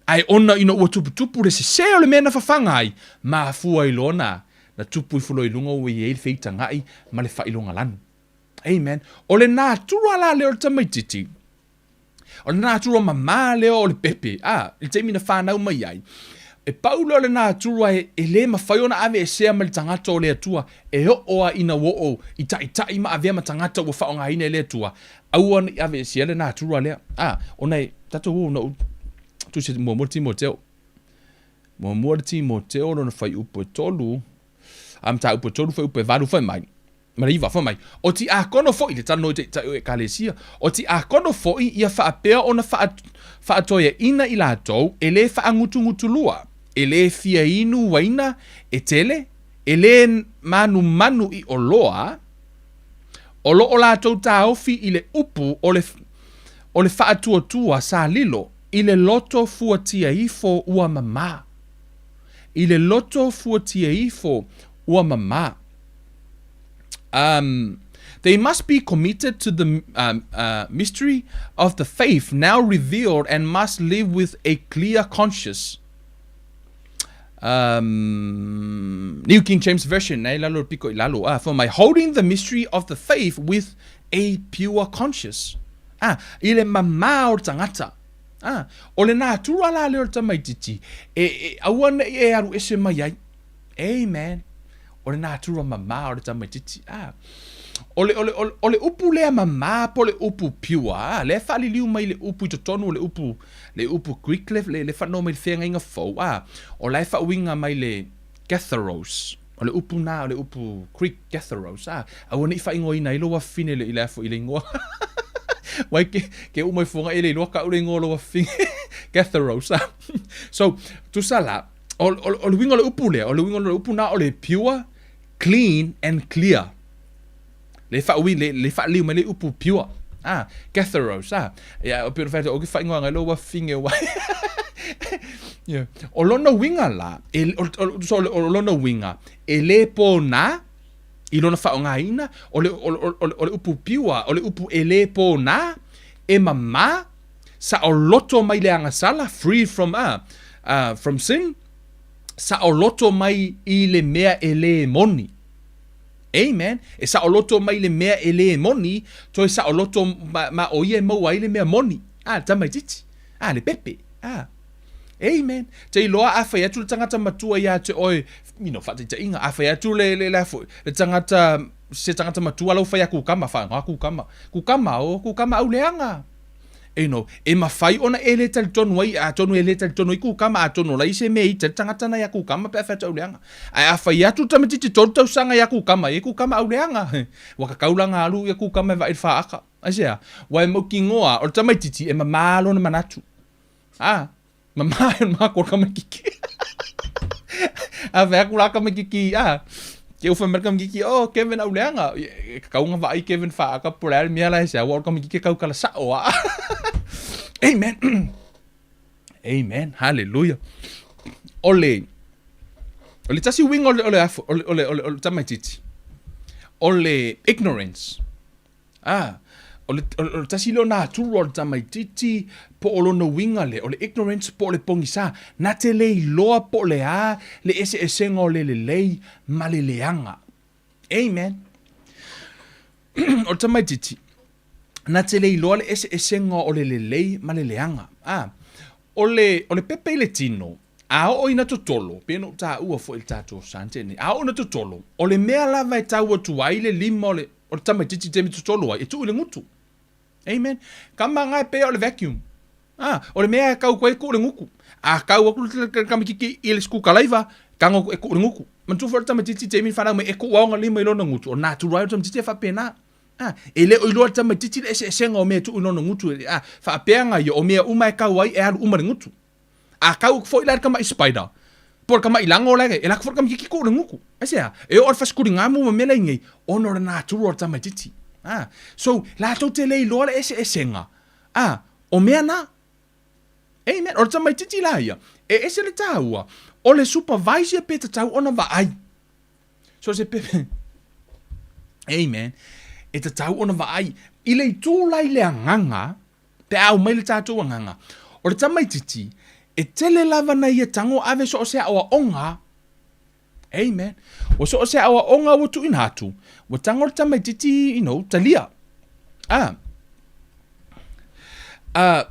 Ae ona ina ua tuputupu le sesē o le mea na fafaga ai, mafua ai loa na, na tupu ifo loa i luga ua i ai le feitagaʻi ma le faailoga lanu. Amen. O le natura la lea o le tamaititi, o le natura mamā lea o le pepe, a, i le taimi na fanau mai ai, e pau lea o le natura e, e le mafai ona aveesea mai le tagata o le Atua, e oo a ina ua oo i taitai ma avea ma tagata ua faaaogaina e le Atua, Aua ne i aveesea le natura lea. A, ona e, tatou o na ou, tusi muamua le Timoteo. Muamua le Timoteo lona fuaiupu e tolu, a mataupu e tolu fuaiupu e valu fai mai, ma le iva fai mai, o tiakono foi, le talanoa i taitai o ekalesia, o tiakono foi ia faapea ona faa, faatoeaina i latou e le faagutugutulua, e le fia inu uaina e tele, e le manumanu i oloa, O lo o latou taofi i le upu o le o le faatuatua sa lilo i le loto fuatia ifo ua mamā. I le loto fuatia ifo ua mamā. Um, they must be committed to the um, uh, mystery of the faith now revealed and must live with a clear conscience. Um, New King James Version, nei lalo piko i lalo, ah, for my holding the mystery of the faith with a pure conscience. Ah, i le mamā o le tagata. Ah, o le natura la lea o le tamaititi, e, e aua nei e alu ese mai ai. Amen. O le natura mamā o le tamaititi. Ah, o le, o le, o le, o le upu lea mamā po o le upu pure, ah, lea e faaliliu mai le upu i totonu o le upu Le upu Greek le, le, le whanoa mai le wheangainga fou, a, o la e whaauinga mai le katharos. O le upu nā, o le upu Greek katharos, a, aua nei whaingoaina ai lo wafine le i le afo i le ingoa. Wai ke, ke u mai fuanga e le iloa ka u le ingoa lo wafine. Katharos, a. So, tusa la, o, o, o le uiga o le upu lea, o le uiga o le upu nā o le pure, clean and clear. Le whaui, le, le whaaliu mai le upu pure. Ah, Katharos, ah. Ia, o pure whaatu, o ke whaingoa ngai lo wafine wa. yeah. O lona uiga la, e, o, o, so, o lona uiga, e le pōnā, i lona faaaogaina, o le, o, o, o, o le upu pure, o le upu e le pōnā, e mamā, saoloto mai le agasala, free from, uh, uh, from sin, Saoloto mai i le mea e lē moni. Amen. E saoloto mai le mea e lē moni, toe saoloto ma, ma o ia e maua ai le mea moni. A, le tamaitiiti. A, le pepe. A. Amen. Te iloa a fai atu le tagata matua iā te oe, you know, faataitaiga, a fai atu le, le, le, le, le tagata, se tagata matua lau fai a kukama, whaanga kukama. Kukama, o kukama au leanga. You know, e mafai ona e le talitonu ai, atonu e le talitonu ai kukama, atonu la i se mea i te tagata na ia kukama pe a fai atu au leanga. Ae a fai atu tamaitiiti tolu tausaga ia kukama, e kukama au leanga. Ua kakaulanga alu ia kukama e vaai le whaaka. Aisea? Ua e mautinoa, o le tamaitiiti e mamā lona manatu. A, mamā e mā ko tamaitiiti. A fai atu la tamaitiiti, a, ke ufa mai tamaitiiti, oh, Kevin au leanga. E kakaunga vaai Kevin whaaka po le a le mea la e sea, ua o le tamaitiiti e kaukala sao a. Amen. Amen. Hallelujah. O le, o le tasi uiga o le, o le, o le, o le, o le, o le tamaitiiti, o le ignorance. A, o le, o le tasi lea o natura o le tamaitiiti, po o lona uiga lea, o le ignorance po o le pogisa, na te le iloa po o le a le eseesega o le lelei ma le leaga. Amen. O le tamaitiiti, na te le iloa le eseesega o le lelei ma le leaga. A, o le, o le pepe i le tino, a oo ina totolo, pei ona ou taua foi i le tatou Sunday nei, a oo ina totolo, o le mea lava e tau atu ai le lima o le, O le tamaitiiti taimi totolo ai, e tuu i le gutu. Amen. Kama nga e pea o le vacuum. Ah, o le mea e kau koe e tuu i le gutu. A kau atu le tamaitiiti i le skukalaiva, tago e tuu i le gutu. Manatua foi le tamaitiiti taimi whanau mai e tuu ao nga lima i lona gutu. O natura ai o le tamaitiiti e faapena. Ah, e le o iloa le tamaitiiti le eseesega o mea e tuu i lona gutu. Ah, faapea nga ia, o mea uma e kau ai e alu uma i le gutu. A kau foi la le tamaʻi spider, po o le tamaʻi lago la e lako foi le tamaitiiti tuu le gutu. Aisea? E oo i le fasikuligamu ma mea la i nei, ona o le natura o le tamaitiiti. A, so, latou te le iloa le eseesega, a, o mea na. Amen. O le tamaitiiti la ia, e ese le taua, o le supervisor pe tatau ona vaai. So se pepe. Amen. E tatau ona vaai. I le itu la i le agaga, Pe a aumai le tatou agaga, o le tamaitiiti, e tele lava na ia tago ave so o se aoaoga. Amen. Ua so o se aoaoga ua tuuina atu, ua tago le tamaitiiti, you know, talia. Ah. Ah.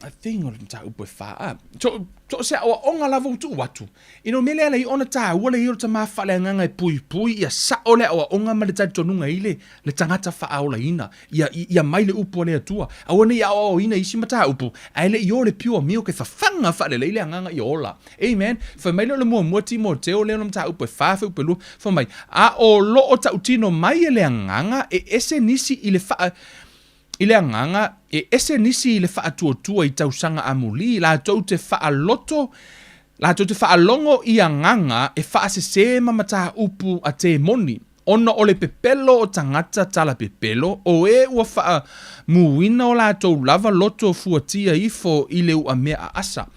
I think o le mataupu e wha. Ah, so, so o se aoaoga lava ua tuu atu. I no mea lea ala ai ona taua le ia o le tama faaleagaga e puipui ia sao le aoaoga ma le talitonuga i le le tagata faaolaina, ia, ia mai le upu a le Atua. Aua ne i aoaoina isi mataupu, ae le i o le pure milk e fafaga faalelei le agaga ia ola. Amen. Fai mai lea o le muamua Timoteo lea o le mataupu e fa fuaiupu e lua, fai mai, A o loo tautino mai e le agaga e ese nisi i le faa, I le agaga, e ese nisi i le faatuatua i tausaga amuli, latou te faaloto, latou te faalogo i agaga e faasesē ma mataupu a temoni, ona o le pepelo o tagata talapepelo, o e ua faamuina o latou lava loto fuatia ifo i le uamea aasa.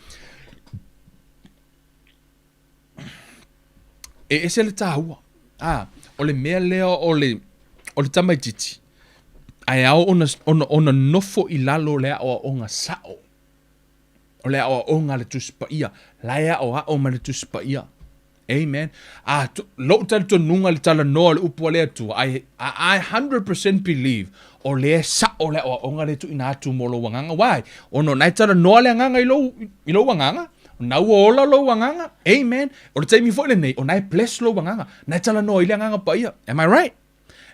E ese le taua. A, o le mea lea o le, o le tamaitiiti, ae ao ona, ona, ona nofo i lalo o le aoaoga sao. O le aoaoga a le Tusi Paia. La e aoao mai le Tusi Paia. Amen. A, lou talitonuga i le talanoa o le upu a le Atua, I, I 100% believe o lea e sao le aoaoga lea e tuuina atu mo lou agaga. Why? Ona o na e talanoa le agaga i lou, i lou agaga. Na ua ola lou agaga. Amen. O le taimi foi lenei, o na e bless lou agaga. Na e talanoa i le agaga paia. Am I right?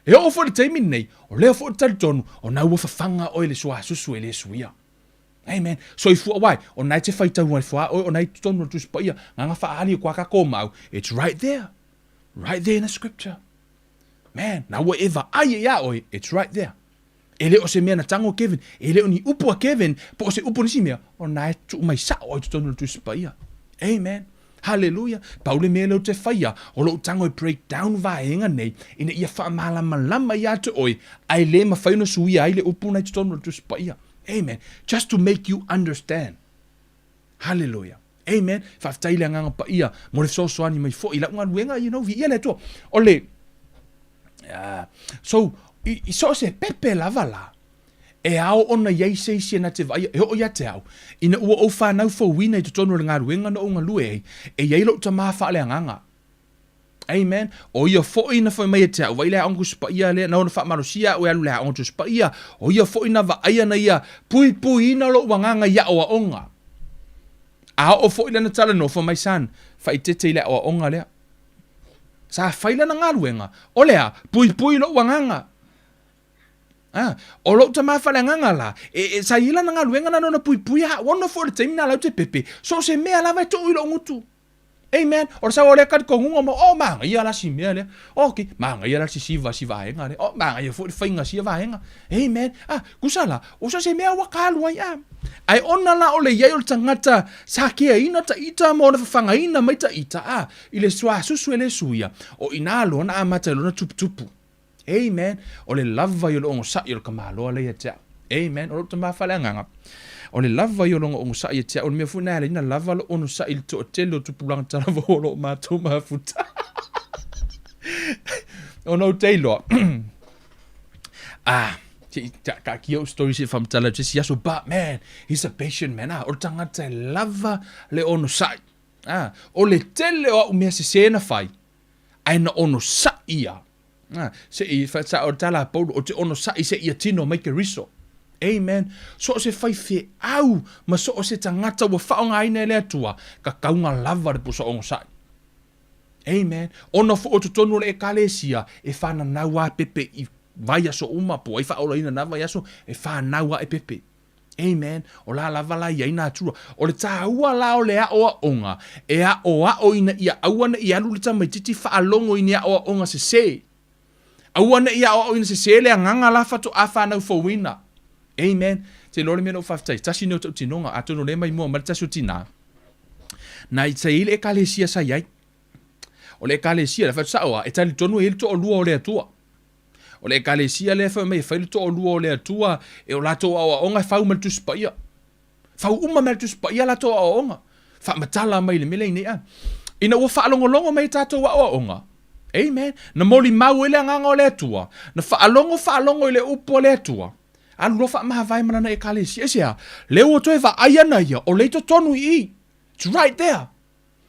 E oo foi le taimi lenei, o lea foi ou te talitonu, o na ua fafaga oe i le suasusu e le suia. Amen. Soifua, why? O na e te faitau ai foa oe, o na i totonu o le Tusi Paia, nganga whaali o kua kako mau. It's right there. Right there in the scripture. Man, na ua e vaai e ia oe, it's right there. E le o se mea na tago Kevin, e le o ni upu a Kevin, po o se upu a nisi mea, o na e tuu mai sao ai totonu o le Tusi Paia. Amen. Hallelujah. Pau le mea lea ou te faia, o lou tago e break down vaega nei, ina ia faamalamalama ia te oe, ae le mafai ona suia ai le upu na i totonu o le Tusi Paia. Amen. Just to make you understand. Hallelujah. Amen. Faafetai i le Agaga Paia mo le fesoasoani mai foi i lau galuega, you know, viia le Atua. O le, uh, so, i, i so o se pepe lava la, E ao ona i ai se isi e na te vaaia, e oo ia te au, ina ua ou fanau fouina i totonu o le galuega na ou galue ai, e i ai lou tamā faaleagaga. Amen. O ia foi na fai mai ia te au, vaai le aoga Tusi Paia lea, na ona faamalosia au e alu i le aoga Tusi Paia, o ia foi na vaaia na ia puipuiina lou agaga i aoaoga. A oo foi lana talanoa, fai mai, Son, faaeteete i le aoaoga lea. Sa fai lana galuega, o le a? Puipui lou agaga. A, o lou tama faaleagaga la, e, e, sa i ai lana galuega na ona puipui a ona foi o le taimi na lau te pepe, so o se mea lava e tuu i lou gutu. Amen. O le sao o lea talitonuga mo, oh, manaia la si mea lea. Okay, manaia la sisiva si vaega lea. Oh, manaia foi le faiga sia vaega. Amen. Ah, kusa la, o so se mea ua ka alu ai a. Ae ona la o le iai o le tagata sa keaina ta ita ma ona fafagaina mai ta ita a, i le suasusu e le suia, o ina loa na amata ai lona tuputupu. Amen. O le lava ia o le onosai o le tamaloa lea ia te au. Amen. O lou tama faaleagaga. O le lava ia o lona onosai ia te au. O le mea foi na e ala ai na lava lou onosai i le toatele o tupulaga talavou o lo o matou mafuta. Ona ou te iloa. Ah, se i taatia ou story se i faamatala atu se isi aso, but man, he's a patient man. Ah, o le tagata e lava le onosai. Ah, o le tele o au mea sese na fai, ae na onosai ia. Ah, se i whatsao o le tala a Paulo, o te onosai se ia tino mai Keriso. Amen. So o se faifeau ma so o se tagata ua faaaogaina e le Atua, ka kauga lava le pusa onosai. Amen. Ona foi o totonu o le Ekalesia, e whananau a pepe i vaiaso uma, po ai whaolaina na vaiaso, e whanau a e pepe. Amen. O la lava la i ai nā atua. O le tāua la o le aʻoaʻoga, e aʻoaʻo ina ia aua ne i alu le tamaitiiti faalogo i ni aʻoaʻoga sesē. Aua ne i aʻoaʻo ina sesē le agaga la faatoa whanau fouina. Amen. Te iloa le mea na ou faafetai, tasi nei o tautinoga, atonu o lea e maimoa mai le tasi o tinā, na sa i ai le ekalesia sa i ai. O le ekalesia, le whatu sao a, e talitonu e i ai le toalua o le Atua. O le Ekalesia lea e fai mai e fai le toalua o le Atua, e o latou aoaoga e fau mai le Tusi Paia. Fau uma mai le Tusi Paia latou aoaoga. Faamatala mai le mea lea i nei a. Ina ua faalogologo mai i tatou aoaoga, amen, na molimau ai le agaga o le Atua, na faalogo faalogo i le upu a le Atua, alu loa faamavae ma lana Ekalesia. Aisea? Lea ua toe vaai ana ia, o lea i totonu i i. It's right there.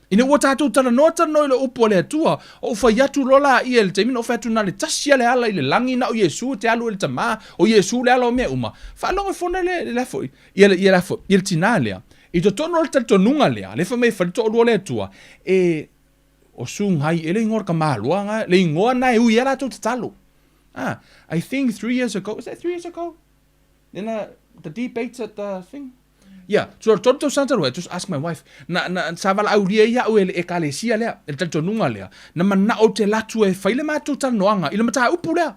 Ina ua tatou talanoa talanoa i le upu a le Atua, ou fai atu loa laia i le taimi na ou fai atu na le tasi a le ala i le lagi na o Iesu e te alu ai le Tamā, o Iesu le ala o mea uma. Faalogo ifo na le, le foi, ia le, ia le foi, ia le tinā lea. I totonu o le talitonuga lea, lea fai mai e fai le toalua o le Atua, e, o Sugai, e le igoa o le tamaloa na, le igoa na e ui ai latou tatalo. Ah, I think 3 years ago, is that 3 years ago? Then the debates at the thing. Yeah, so o le tolu tausaga talu ai, just ask my wife, na, na, sa valaaulia ai au e le Ekalesia lea, e le talitonuga lea, na manao ou te alu atu e fai le matou talanoaga i le mataupu lea.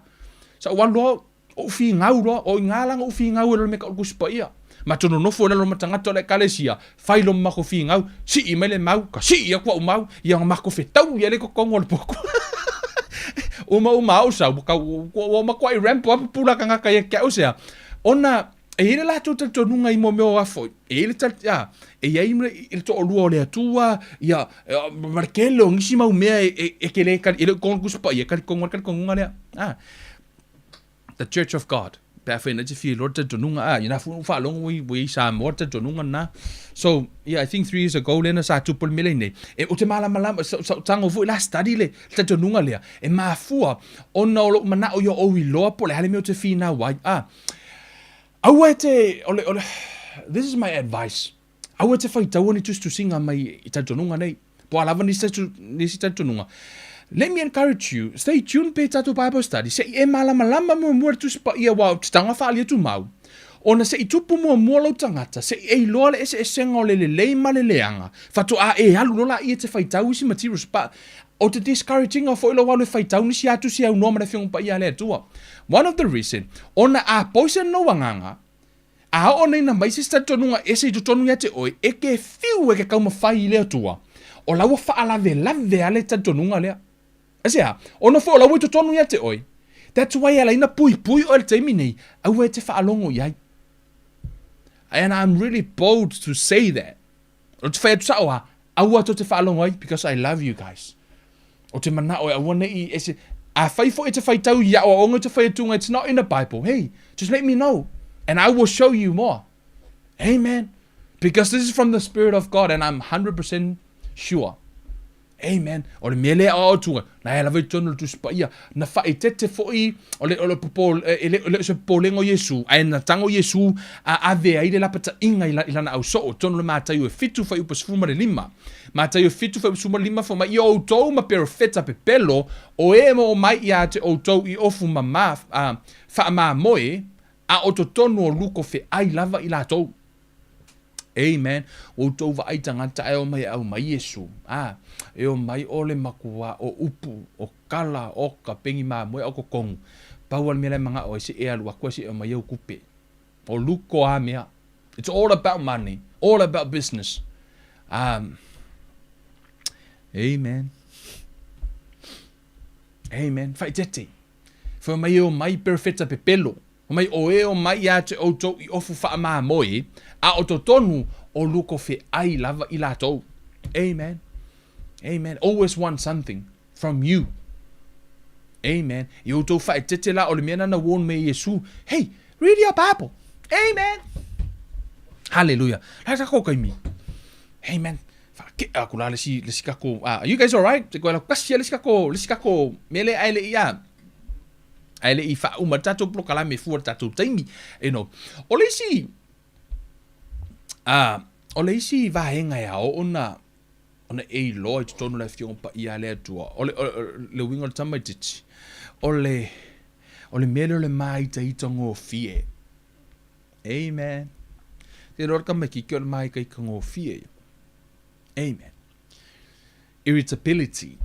Sa ou alu loa, ou finau loa, o i ina la na ou finau ai loa i le mea tau o le Tusi Paia. Matou nonofo i lalo ma tagata o le Ekalesia, fai loa ma matou finau, sii mai le mau, ka sii atu au mau, ia na matou fetaui ai lea i totonu o le potu. Uma uma au sau, ua tau, ua matuai ramp up pupula tagata ia te au sea, ona E i ai le latou talitonuga i mea o afo, e i ai le tali, a, e i ai le toalua o le Atua, ia, ma le tele o nisi mau mea e, e, e te le tali, e le o tonu Tusi Paia, e talitonu ai le talitonuga lea. A, the Church of God. Pe afai na te fia iloa le talitonuga, a, ina foi na ou faalogo ua i, ua i ai Samoa le talitonuga lena. So, yeah, I think 3 years ago lea na sa tupu le mea lea i nei. E, ou te malamalama, sa, sa ou tago foi la study le, le talitonuga lea, e mafua ona o lou manao ia ou iloa po o le a le mea ou te finau ai. A, Aua e te, o le, o le, this is my advice, aua e te faitaua ni tusitusiga mai i talitonuga nei, po o a lava nisi, nisi talitonuga. Let me encourage you, stay tuned pe tatou Bible study, se i e malamalama muamua le Tusi Paia aua ou te taga faaalia tumau, ona se i tupu muamua lou tagata, se i e iloa le eseesega o le lelei ma le leaga, faatoa e alu loa laia e te faitau isi materials, but Ou te discourage ina foi lou alu e faitau nisi atu si aunoa ma le Afioga Paia a le Atua. One of the reason, ona a poison lou agaga, a oo nei na mai se isi talitonuga ese i totonu ia te oe, e ke fiu e ke taumafai i le Atua, o la ua faalavelave a le talitonuga lea. Aisea? Ona foi o la ua i totonu ia te oe. That's why e ala ai na puipui oe i le taimi nei, aua e te faalogo i ai. And I'm really bold to say that. Ou te fai atu sao a, aua tou te faalogo ai because I love you guys. O te manao e aua nei e se, a fai foi e te faitau i aoaoga e te fai atuga, it's not in the Bible. Hey, just let me know. And I will show you more. Amen. Because this is from the Spirit of God and I'm 100% sure. Amen. O le mea lea o atu, na e lava i totonu o le Tusi Paia, na faaeteete foi o le, o le popo, e le, le o se popolega o Iesu, ae na tago Iesu a ave ai le lapataiga i, la, i lana ausoo, totonu o le Mataio e 7 fuaiupu 15. Mataio 7 fuaiupu 15, fai mai, Ia outou ma perofeta pepelo, o e e omai ia te outou i ofu mama, a, faamamoe, a o totonu o luko feai lava i latou. Amen. Ua outou vaai tagata ae omai e aumai Iesu. A, e omai o le makuā o upu, o kala, o ka pengi mamoe a o kokogu. Pau a le mea la e manao ai se e alu aku ae se e aumai au kupe. O luko a mea. It's all about money. All about business. Um, amen. Amen. Whaitete. Whai mai e o mai perfeta pepelo. Fai mai, O e omai ia te outou i ofu faamamoe, a o totonu o luko feai lava i latou. Amen. Amen. Always want something from you. Amen. I outou faaeteete la o le mea na na warn me Iesu. Hey, read your Bible. Amen. Hallelujah. La ta ko kaimi. Amen. Whaakea aku la le si le si kako. Ah, are you guys all right? Te koe la kasi le si kako, le si kako mele ai le ia. Ae le i faauma le tatou polokalame fua le tatou taimi. You know, o le isi, uh, o le isi vaega e ao ona, ona e iloa i totonu o le Afioga Paia a le Atua, o le, o, o, le uiga o le tamaitiiti, o le, o le mea lea o le māitaitagofie. Amen. Te iloa le tamaitiiti o le māitaitagofie ia. Amen. Irritability.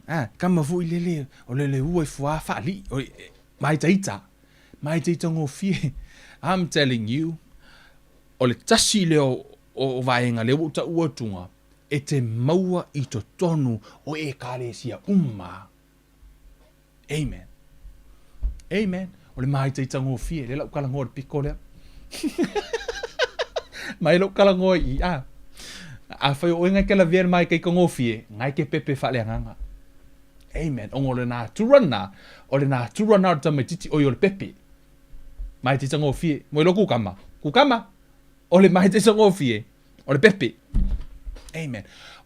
Ah, kama foi lele, o le le ua i fuā whaalii, o e, māitaita, māitaita ngofie. I'm telling you, o le tasi lea o, o, o vaega lea ua ou taua atuga, e te maua i totonu o Ekalesia uma. Amen. Amen. O le māitaitagofie, lea lau kalangoa le piko lea. Mai lou kalangoa i a. Afai o oe ngai ke lavea le māitaitagofie, ngai ke pepe faaleagaga. Amen. Onga o le natura na, o le natura na o le tamaitiiti oi o le pepe. Māitaitagofie. Mo i lo kukama. Kukama. O le māitaitagofie. O le pepe. Amen.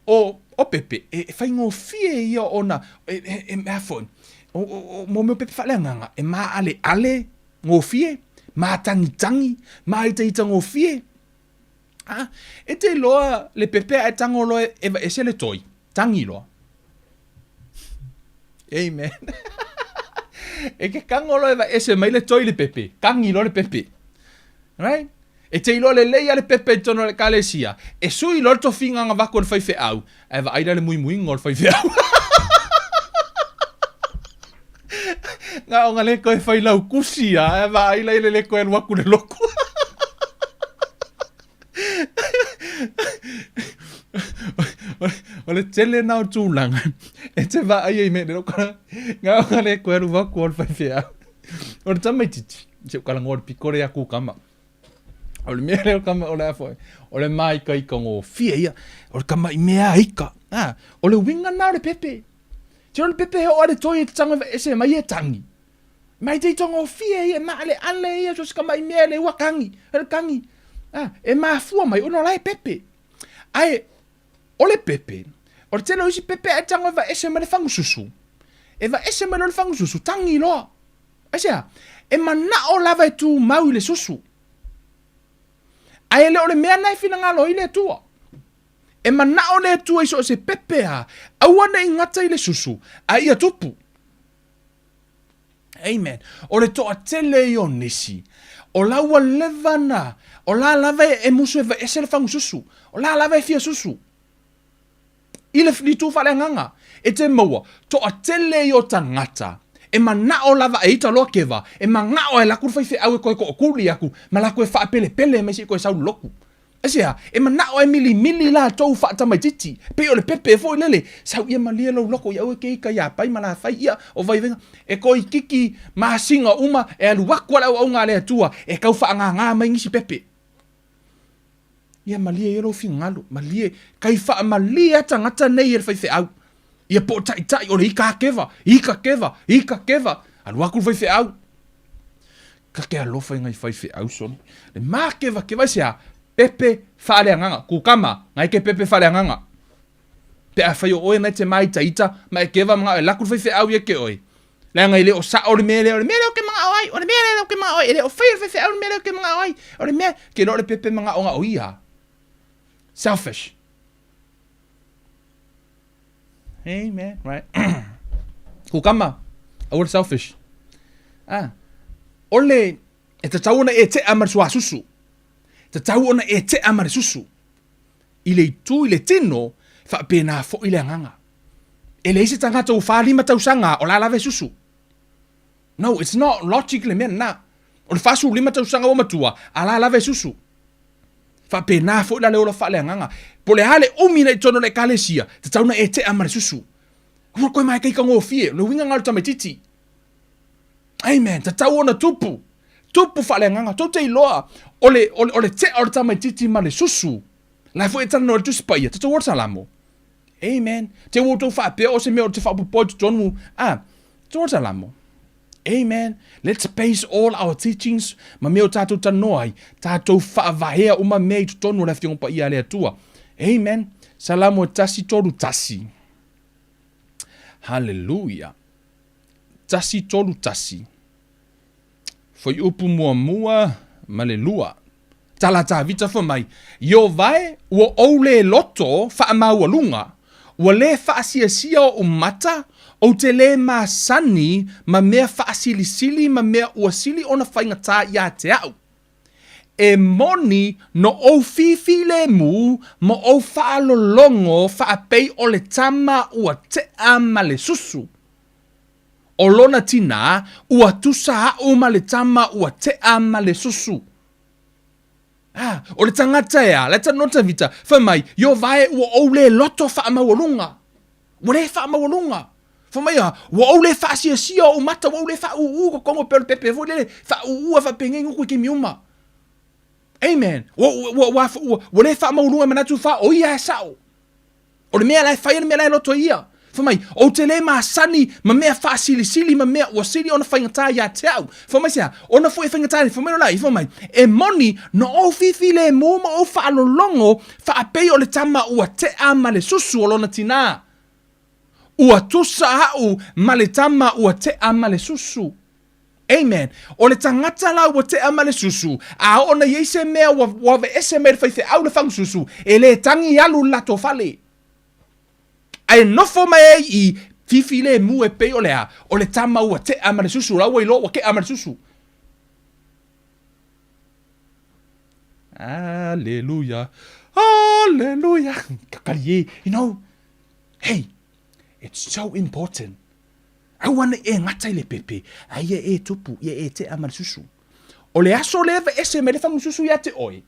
O, o pepe, e, e whaingofie ia ona, e, e, e mea foi, o, o, o, mō mea pepe whaleanganga, e māale ale ngofie, mātangitangi, māitaita ngofie. Ah, e te loa le pepe a e tango loa e, e se le toi, tangi loa. Amen. e ke kango loa e va ese mai le toi le pepe, kangi loa le pepe. Right? E te iloa lelei a le pepe i totonu o le ekalesia, e sui loa le tofiga agavako i le faifeau, ae vaai la le muimuiga o le faifeau. Nga o nga le koe fai lau kusi a, ae vaai la ile le koe alu aku le loku. O le tele na o tulaga e te vaai ai me le kala nga o nga le koe alu aku o le faifeau. O le tamaitiiti, se u kala ngoa le pikore a kukama. O le mea lea o kama o le a foi, o le māikaikagofie ia, o le kama i mea ika. Ah, o le uiga na o le pepe. Tiro le pepe he o ale toi e te tanga ese mai e tangi. Mai te itagofie ia, ma ale ale ia, so se kama i mea le ua kangi, le kangi. Ah, e mafua mai ona o la e pepe. Ae, o le pepe, o le tele o isi pepe ae tango e vaese mai le fagususu. E vaese mai loa le fagususu, tangi loa. Aisea? E manao lava e tumau i le susu. Ae e le o le mea na e finagalo ai le Atua. E manao le Atua i so o se pepe a, aua ne i gata i le susu, a ia tupu. Amen. O le toatele ia o nisi, o la ua leva na, o la lava e musu e vaese le fagususu, o la lava e fia susu. I le itu faaleagaga, e te maua, toatele ia o tagata, e manao lava e ita loa keva, e magao ae laku le faifeau e koe tookuli aku, ma laku e faapelepele mai se i koe sau le loku. Aisea? E manao e milimili latou faatamaitiiti, pei o le pepe foi lele, sau ia malie lou loko i aua ke ika iā pai ma lafai ia o vaivaiga, e koikiki masina uma e alu aku a le auaunga a le Atua e tau faagāgā mai nisi pepe. Ia malie ia lou finagalo, malie, kai faamalie a tagata nei e le faifeau. Ia po o taitai o le ika keva, ika keva, ika keva, alu aku le faifeau. Ka ke alofa i ngai faifeau sole. Le makevakeva aisea? Pepe faaleagaga. Kukama, ngai ke pepe faaleagaga. Pe afai o oe nai te māitaita, ma e keva mangao e laku le faifeau ia ke oe. Leaga e le o sao le mea lea, o le mea lea ou ke mangao ai, o le mea lea ou ke mangao ai, e le o faia le faifeau le mea lea ou ke mangao ai, o le mea, ke iloa o le pepe mangaoga o ia. Selfish. Amen, right? Kukama, aua le selfish. Ah, o le, e tatau ona e tea ma le suasusu. Tatau ona e tea ma le susu. I le itu i le tino, faapena foi le agaga. E leai se tagata ua 45 tausaga o la lava e susu. No, it's not logic le mea lena. O le 45 tausaga ua matua, a la lava e susu. Faapena foi la le ola faaleagaga. Po o le a le umi na i totonu o le Ekalesia, tatau na e tea ma le susu. Aua koe mai kaikagofie, o le uiga lena o le tamaitiiti. Amen. Tatau ona tupu. Tupu faaleagaga. Tou te iloa, o le, o le, o le tea o le tamaitiiti ma le susu, la foi e talanoa i le Tusi Paia, tatau o le Salamo. Amen. Te ua outou faapea o se mea o te faaopoopo i totonu, ah, tatau o le Salamo. Amen. Let's base all our teachings ma mea o tātou talanoa ai, tātou faavaea uma mea i totonu o le Afioga Paia a le Atua. Amen. Salamo e 131. Hallelujah. 131. Fuaiupu muamua ma le lua. Tala Tavita fai mai, Ieova e, ua ou lē loto faamaualuga, ua lē faasiasia oʻu mata, ou te lē masani ma mea faasilisili ma mea ua sili ona faigata iā te aʻu. E moni no ou fifilemu ma ou faalologo faapei o le tama ua tea ma le susu. O lona tinā, ua tusa aʻu ma le tama ua tea ma le susu. A, o le tagata e a, la e talanoa Tavita, fai mai, Ieova e, ua ou lē loto faamaualuga. Ua lē faamaualuga. Fai mai a, ua ou lē faasiasia oʻu mata, ua ou lē faaūū kokogo pei o le pepe foi lele, faaūū a faapenei nuku i taimi uma. Amen. Ua, ua, ua, ua, ua lē faamaualuga e manatu fa, o ia e sao. O le mea la e fai ai le mea la e loto ai ia. Fai mai, ou te lē masani ma mea faasilisili ma mea ua sili ona faigata iā te au. Fai mai se a? Ona foi e faigata ai, fai mai loa la, fai mai, e moni no ou fifilemu ma ou faalologo faapei o le tama ua tea ma le susu o lona tinā. Ua tusa aʻu ma le tama ua tea ma le susu. Amen. O le tagata la ua tea ma le susu, a oo ona i ai se mea ua, ua aveese mai le faifeau le fagususu, e le tagi alu i le latou fale. Ae nofo mai ai i fifilemu e pei o le a, o le tama ua tea ma le susu, la ua iloa ua kea ma le susu. Hallelujah. Hallelujah. Kakali e, you know, hey, it's so important. Aua ne i e gata i le pepe, a ia e tupu, ia e tea ma le susu. O le aso lea aveese mai le fagususu ia te oe,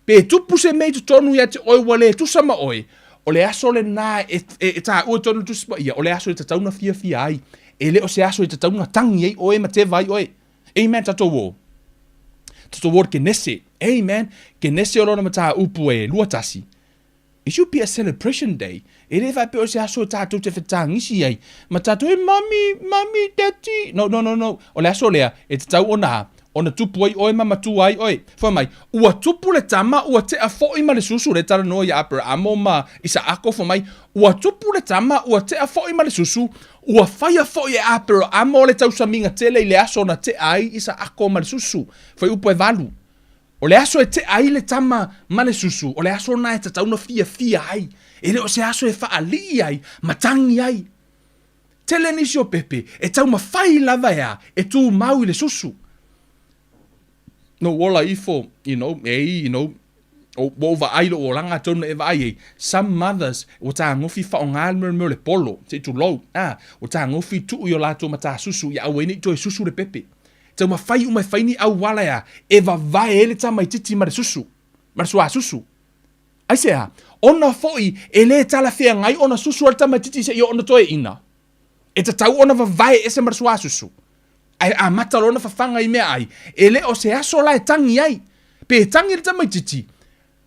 pe tupu se mea i totonu ia te oe ua le tusa ma oe, o le aso lena e, e, e taua i totonu o le Tusi Paia, o le aso e tatau ona fiafia ai. E le o se aso e tatau ona tangi ai oe ma teva ai oe. Amen, tatou o. Tatou o le Kenese. Amen. Kenese o lona mataupu e 21. It should be a celebration day. E le faapea o se aso tātou te whetangisi ai. Ma tātou, e mami, mami, daddy. No, no, no, no. O le aso lea, e tatau ona, ona tupu ai oe ma matua ai oe. Fai mai, ua tupu le tama, ua tea foi ma le susu, le talanoa ia Aperamo ma Isaako, fai mai, ua tupu le tama, ua tea foi ma le susu, ua faia foi e Aperamo le tausamiga tele i le aso na tea ai Isaako ma le susu. Fuaiupu e 8. O le aso e tea ai le tama ma le susu, o le aso lena e tatau ona fiafia ai. E le o se aso e faalii ai ma tagi ai. Tele nisi o pepe e taumafai lava e a, e tumau i le susu. No ola ifo, you know, e you know, ua ou vaai i lou olaga atonu e vaai ai, some mothers ua tagofi faaaoga le mea o le polo, se i tulou, a, ua tagofi tuu i o latou matasusu ia aua ai ne i toe susu le pepe. Taumafai uma e fai ni auala ea e vavae ai le tamaitiiti ma le susu, ma le suasusu. Aisea? Ona foi e lē talafeagai ona susu ai le tamaitiiti seia oo ona toeaina. E tatau ona vavae ese ma le suasusu. Ae amata loa ona fafaga i meaai, e le o se aso la e tagi ai. Pe tagi le tamaitiiti,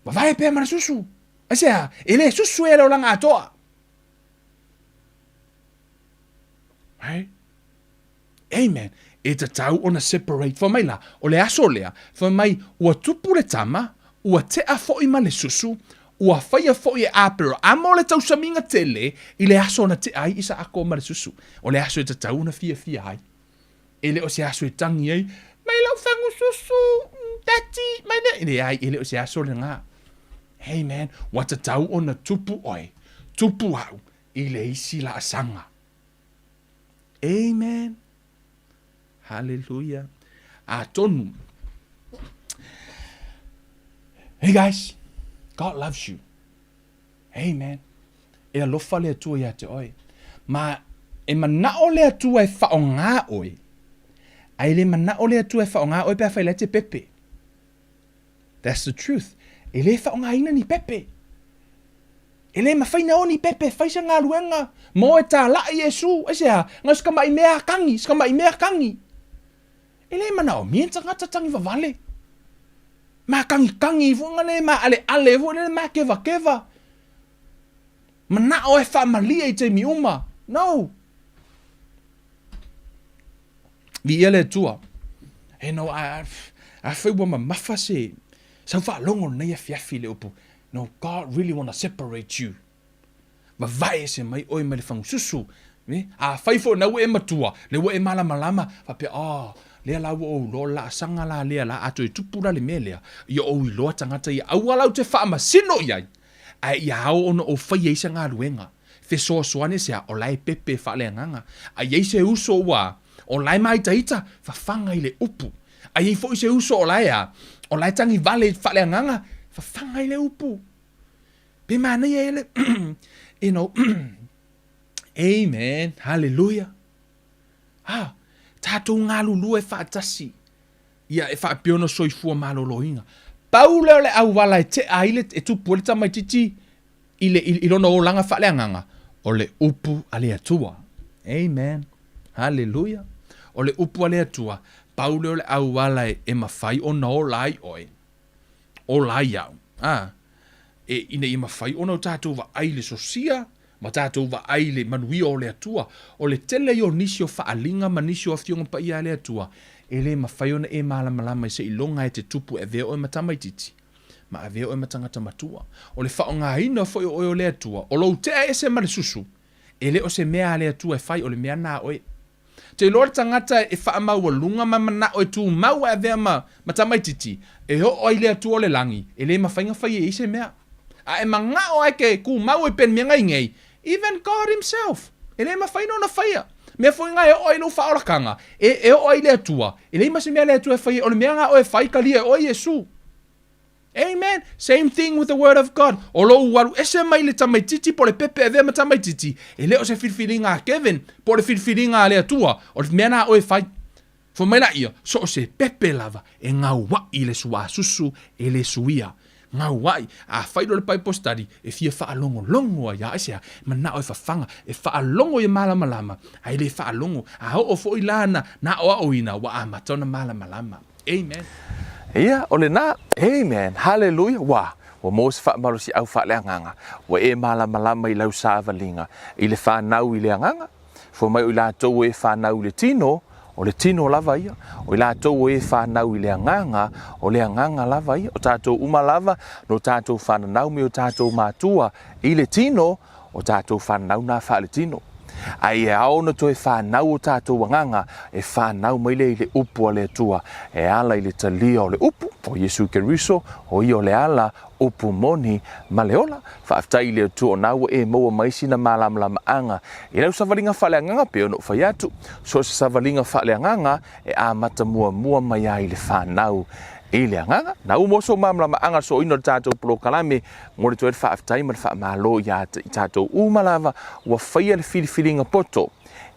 vavae pea ma le susu. Aisea? E lē susu ea le olaga atoa. Right? Amen. E tatau ona separate. Fai mai la, o le aso lea, fai mai, ua tupu le tama, ua tea foi ma le susu, ua faia foi e Aperahama le tausamiga tele i le aso na tea ai Isaako ma le susu. O le aso e tatau ona fiafia ai. E le o se aso e tagi ai, mai lau fagu susu, daddy, mai le... Leai, e le o se aso lena. Amen. Ua tatau ona tupu oe, tupu au i le isi laasaga. Amen. Hallelujah. Atonu. Hey guys, God loves you. Amen. E alofa le Atua ia te oe. Ma e manao le Atua e faaaoga oe. Ae le manao le Atua e faaaoga oe pe afai la e te pepe. That's the truth. E le faaaogaina ni pepe. E le mafai na o ni pepe e fai se galuega mo e talai Iesu. Aisea? Na o se tamai mea kagi, se tamai mea kagi. E le manaomia ni tagata tagi vavale. Mākagikagi foi na le maaleale foi lele makevakeva. Manao e faamalie i taimi uma. No. Viia le Atua. E no, a, afai ua mamafa se, sau faalogo lenei afiafi i le upu, No, God really wanna separate you. Vavae ese mai oe mai le fagususu. Ne? Afai foi na ua e matua, le ua e malamalama, faapea, oh, lea la ua ou iloa laasaga la lea la, a toe tupu la le mea lea, ia ou iloa tagata ia, aua la ou te faamasino i ai, ae ia ao ona ou faia ai se galuega. Fesoasoani se a, o la e pepe faaleagaga. A i ai se uso ua, o la e māitaita, fafaga i le upu. A i ai foi se uso o la e a, o la e tagivale faaleagaga, fafaga i le upu. Pe manaia e le, you know, amen, hallelujah. Ah, tatou galulue faatasi, ia e faapea ona soifua maloloina. Pau lea o le auala e tea ai le, e tupu ai le tamaitiiti i, le, i, i lona olaga faaleagaga, o le upu a le Atua. Amen. Hallelujah. O le upu a le Atua, pau lea o le auala e, e mafai ona ola ai oe, ola ai au. Ah, e, ina ia mafai ona o tatou vaai i le sosia, ma tatou vaai i le manuia o le Atua. O le tele ia o nisi o faaaliga ma nisi o Afioga Paia a le Atua, e le mafai ona e malamalama i seiloga e te tupu e avea oe ma tamaitiiti. ma avea oe ma tagata matua. O le faaaogaina foi o oe o le Atua, o lou tea ese ma le susu, e le o se mea a le Atua e fai, o le mea na a oe. Te iloa le tagata e faamaualuga ma manao e tumau e avea ma, ma tamaititi, e oo ai le Atua o le lagi, e le mafai na fai e ia se mea. A e manao ae ke tumau ai pea mea ngai nei, even God himself, e le mafai na ona faia. Mea foi na e oo ai lou faaolataga, e, e oo ai le Atua, e leai ma se mea a le Atua e fai ai, o le mea na oe e fai, talia e oe Iesu. Amen. Same thing with the word of God. O lou alu ese mai le tamaititi po le pepe avea ma tamaititi, e le o se filifiliga a Kevin, po o le filifiliga a le Atua, o le mea na oe e fai. Fai mai laia, so o se pepe lava e gauaʻi le suasusu e le suia. Gauaʻi. A fai loa le Bible study, e fia faalogologo ai. Aisea? E manao e fafaga, e faalogo ia malamalama, ae le faalogo. A oo foi la na, na aoaoina, ua amata ona malamalama. Amen. Ia, o lena. Amen. Haleluia. Ua, ua maua se faamalosiau faaleagaga. Ua e malamalama i lau savaliga, i le fanau i le agaga. Fua mai o i latou o e fanau i le tino, o le tino lava ia. O i latou o e fanau i le agaga, o le agaga lava ia. O tatou uma lava, no tatou fananau me o tatou matua i le tino, o tatou fananau na faaletino. A e ao ona toe fanau o tatou agaga, e fanau mai lea i le upu a le Atua, e ala i le talia o le upu, o Iesu Keriso, o ia o le ala, upu moni ma le ola. Faafetai i le Atua o na ua e maua mai sina malamalamaaga i lau savaliga faaleagaga pei ona ou fai atu. So o se savaliga faaleagaga e amata muamua mai ai i le fanau i le agaga. Na ua maua sou malamalamaaga sooina o le tatou polokalame, momoli atu ai le faafetai ma le faamalo iā i tatou uma lava ua faia le filifiliga poto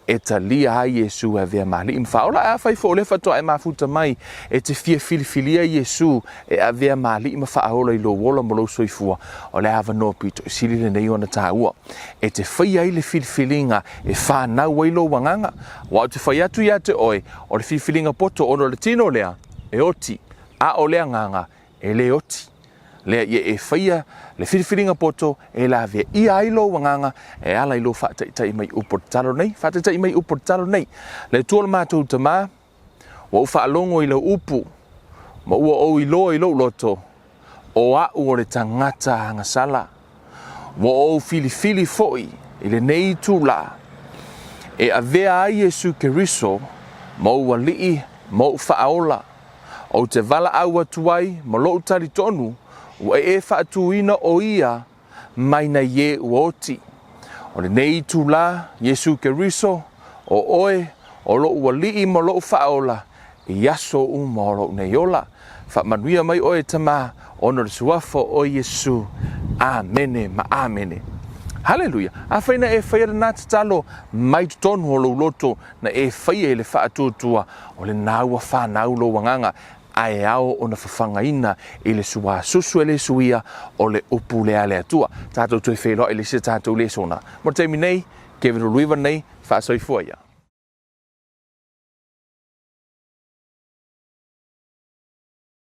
e talia ai Iesu e avea ma Alii ma Faaola. Ae afai foi o lea faatoa e mafuta mai e te fia filifilia Iesu e avea ma Alii ma Faaola i lou ola ma lou soifua, o le avanoa pito sili lenei ona taua e te faia ai le filifiliga e fanau ai lou agaga. Aua ou te fai atu ia te oe, o le filifiliga poto ona o le tino lea e oti, a o le agaga e le oti. Lea ia e faia le filifiliga poto e lavea ʻia ai lou agaga e ala i lou faataitai mai upu o le tatalo nei. Faataitai mai upu o le tatalo nei. Le Atua o le matou Tamā, Ua ou faalogo i lau upu, ma ua ou iloa i lou loto, o a'u o le tagata agasala. Ua ou filifili foi i lenei itulā e avea ai Iesu Keriso ma ou Alii ma ou Faaola. Ou te valaau atu ai ma lou talitonu ua e faatuina o Ia mai nai e ua oti. O lenei itulā, Iesu Keriso, o Oe, o lo'u Alii ma lo'u Faaola, i aso uma o lou nei ola. Faamanuia mai Oe e Tama, ona o le Suafa o Oe Iesu. Amene ma amene. Haleluia! Afai na e faia lena tatalo mai totonu o lou loto, na e faia i le faatuatua, o lena ua fanau lou agaga, ae ao ona fafagaina i le suasusu e le suia o le upu lea a le Atua. Tatou toe feiloai i le isi a tatou lesona. Mo le taimi nei, Kevin Uluiva nei, faasoifua ia.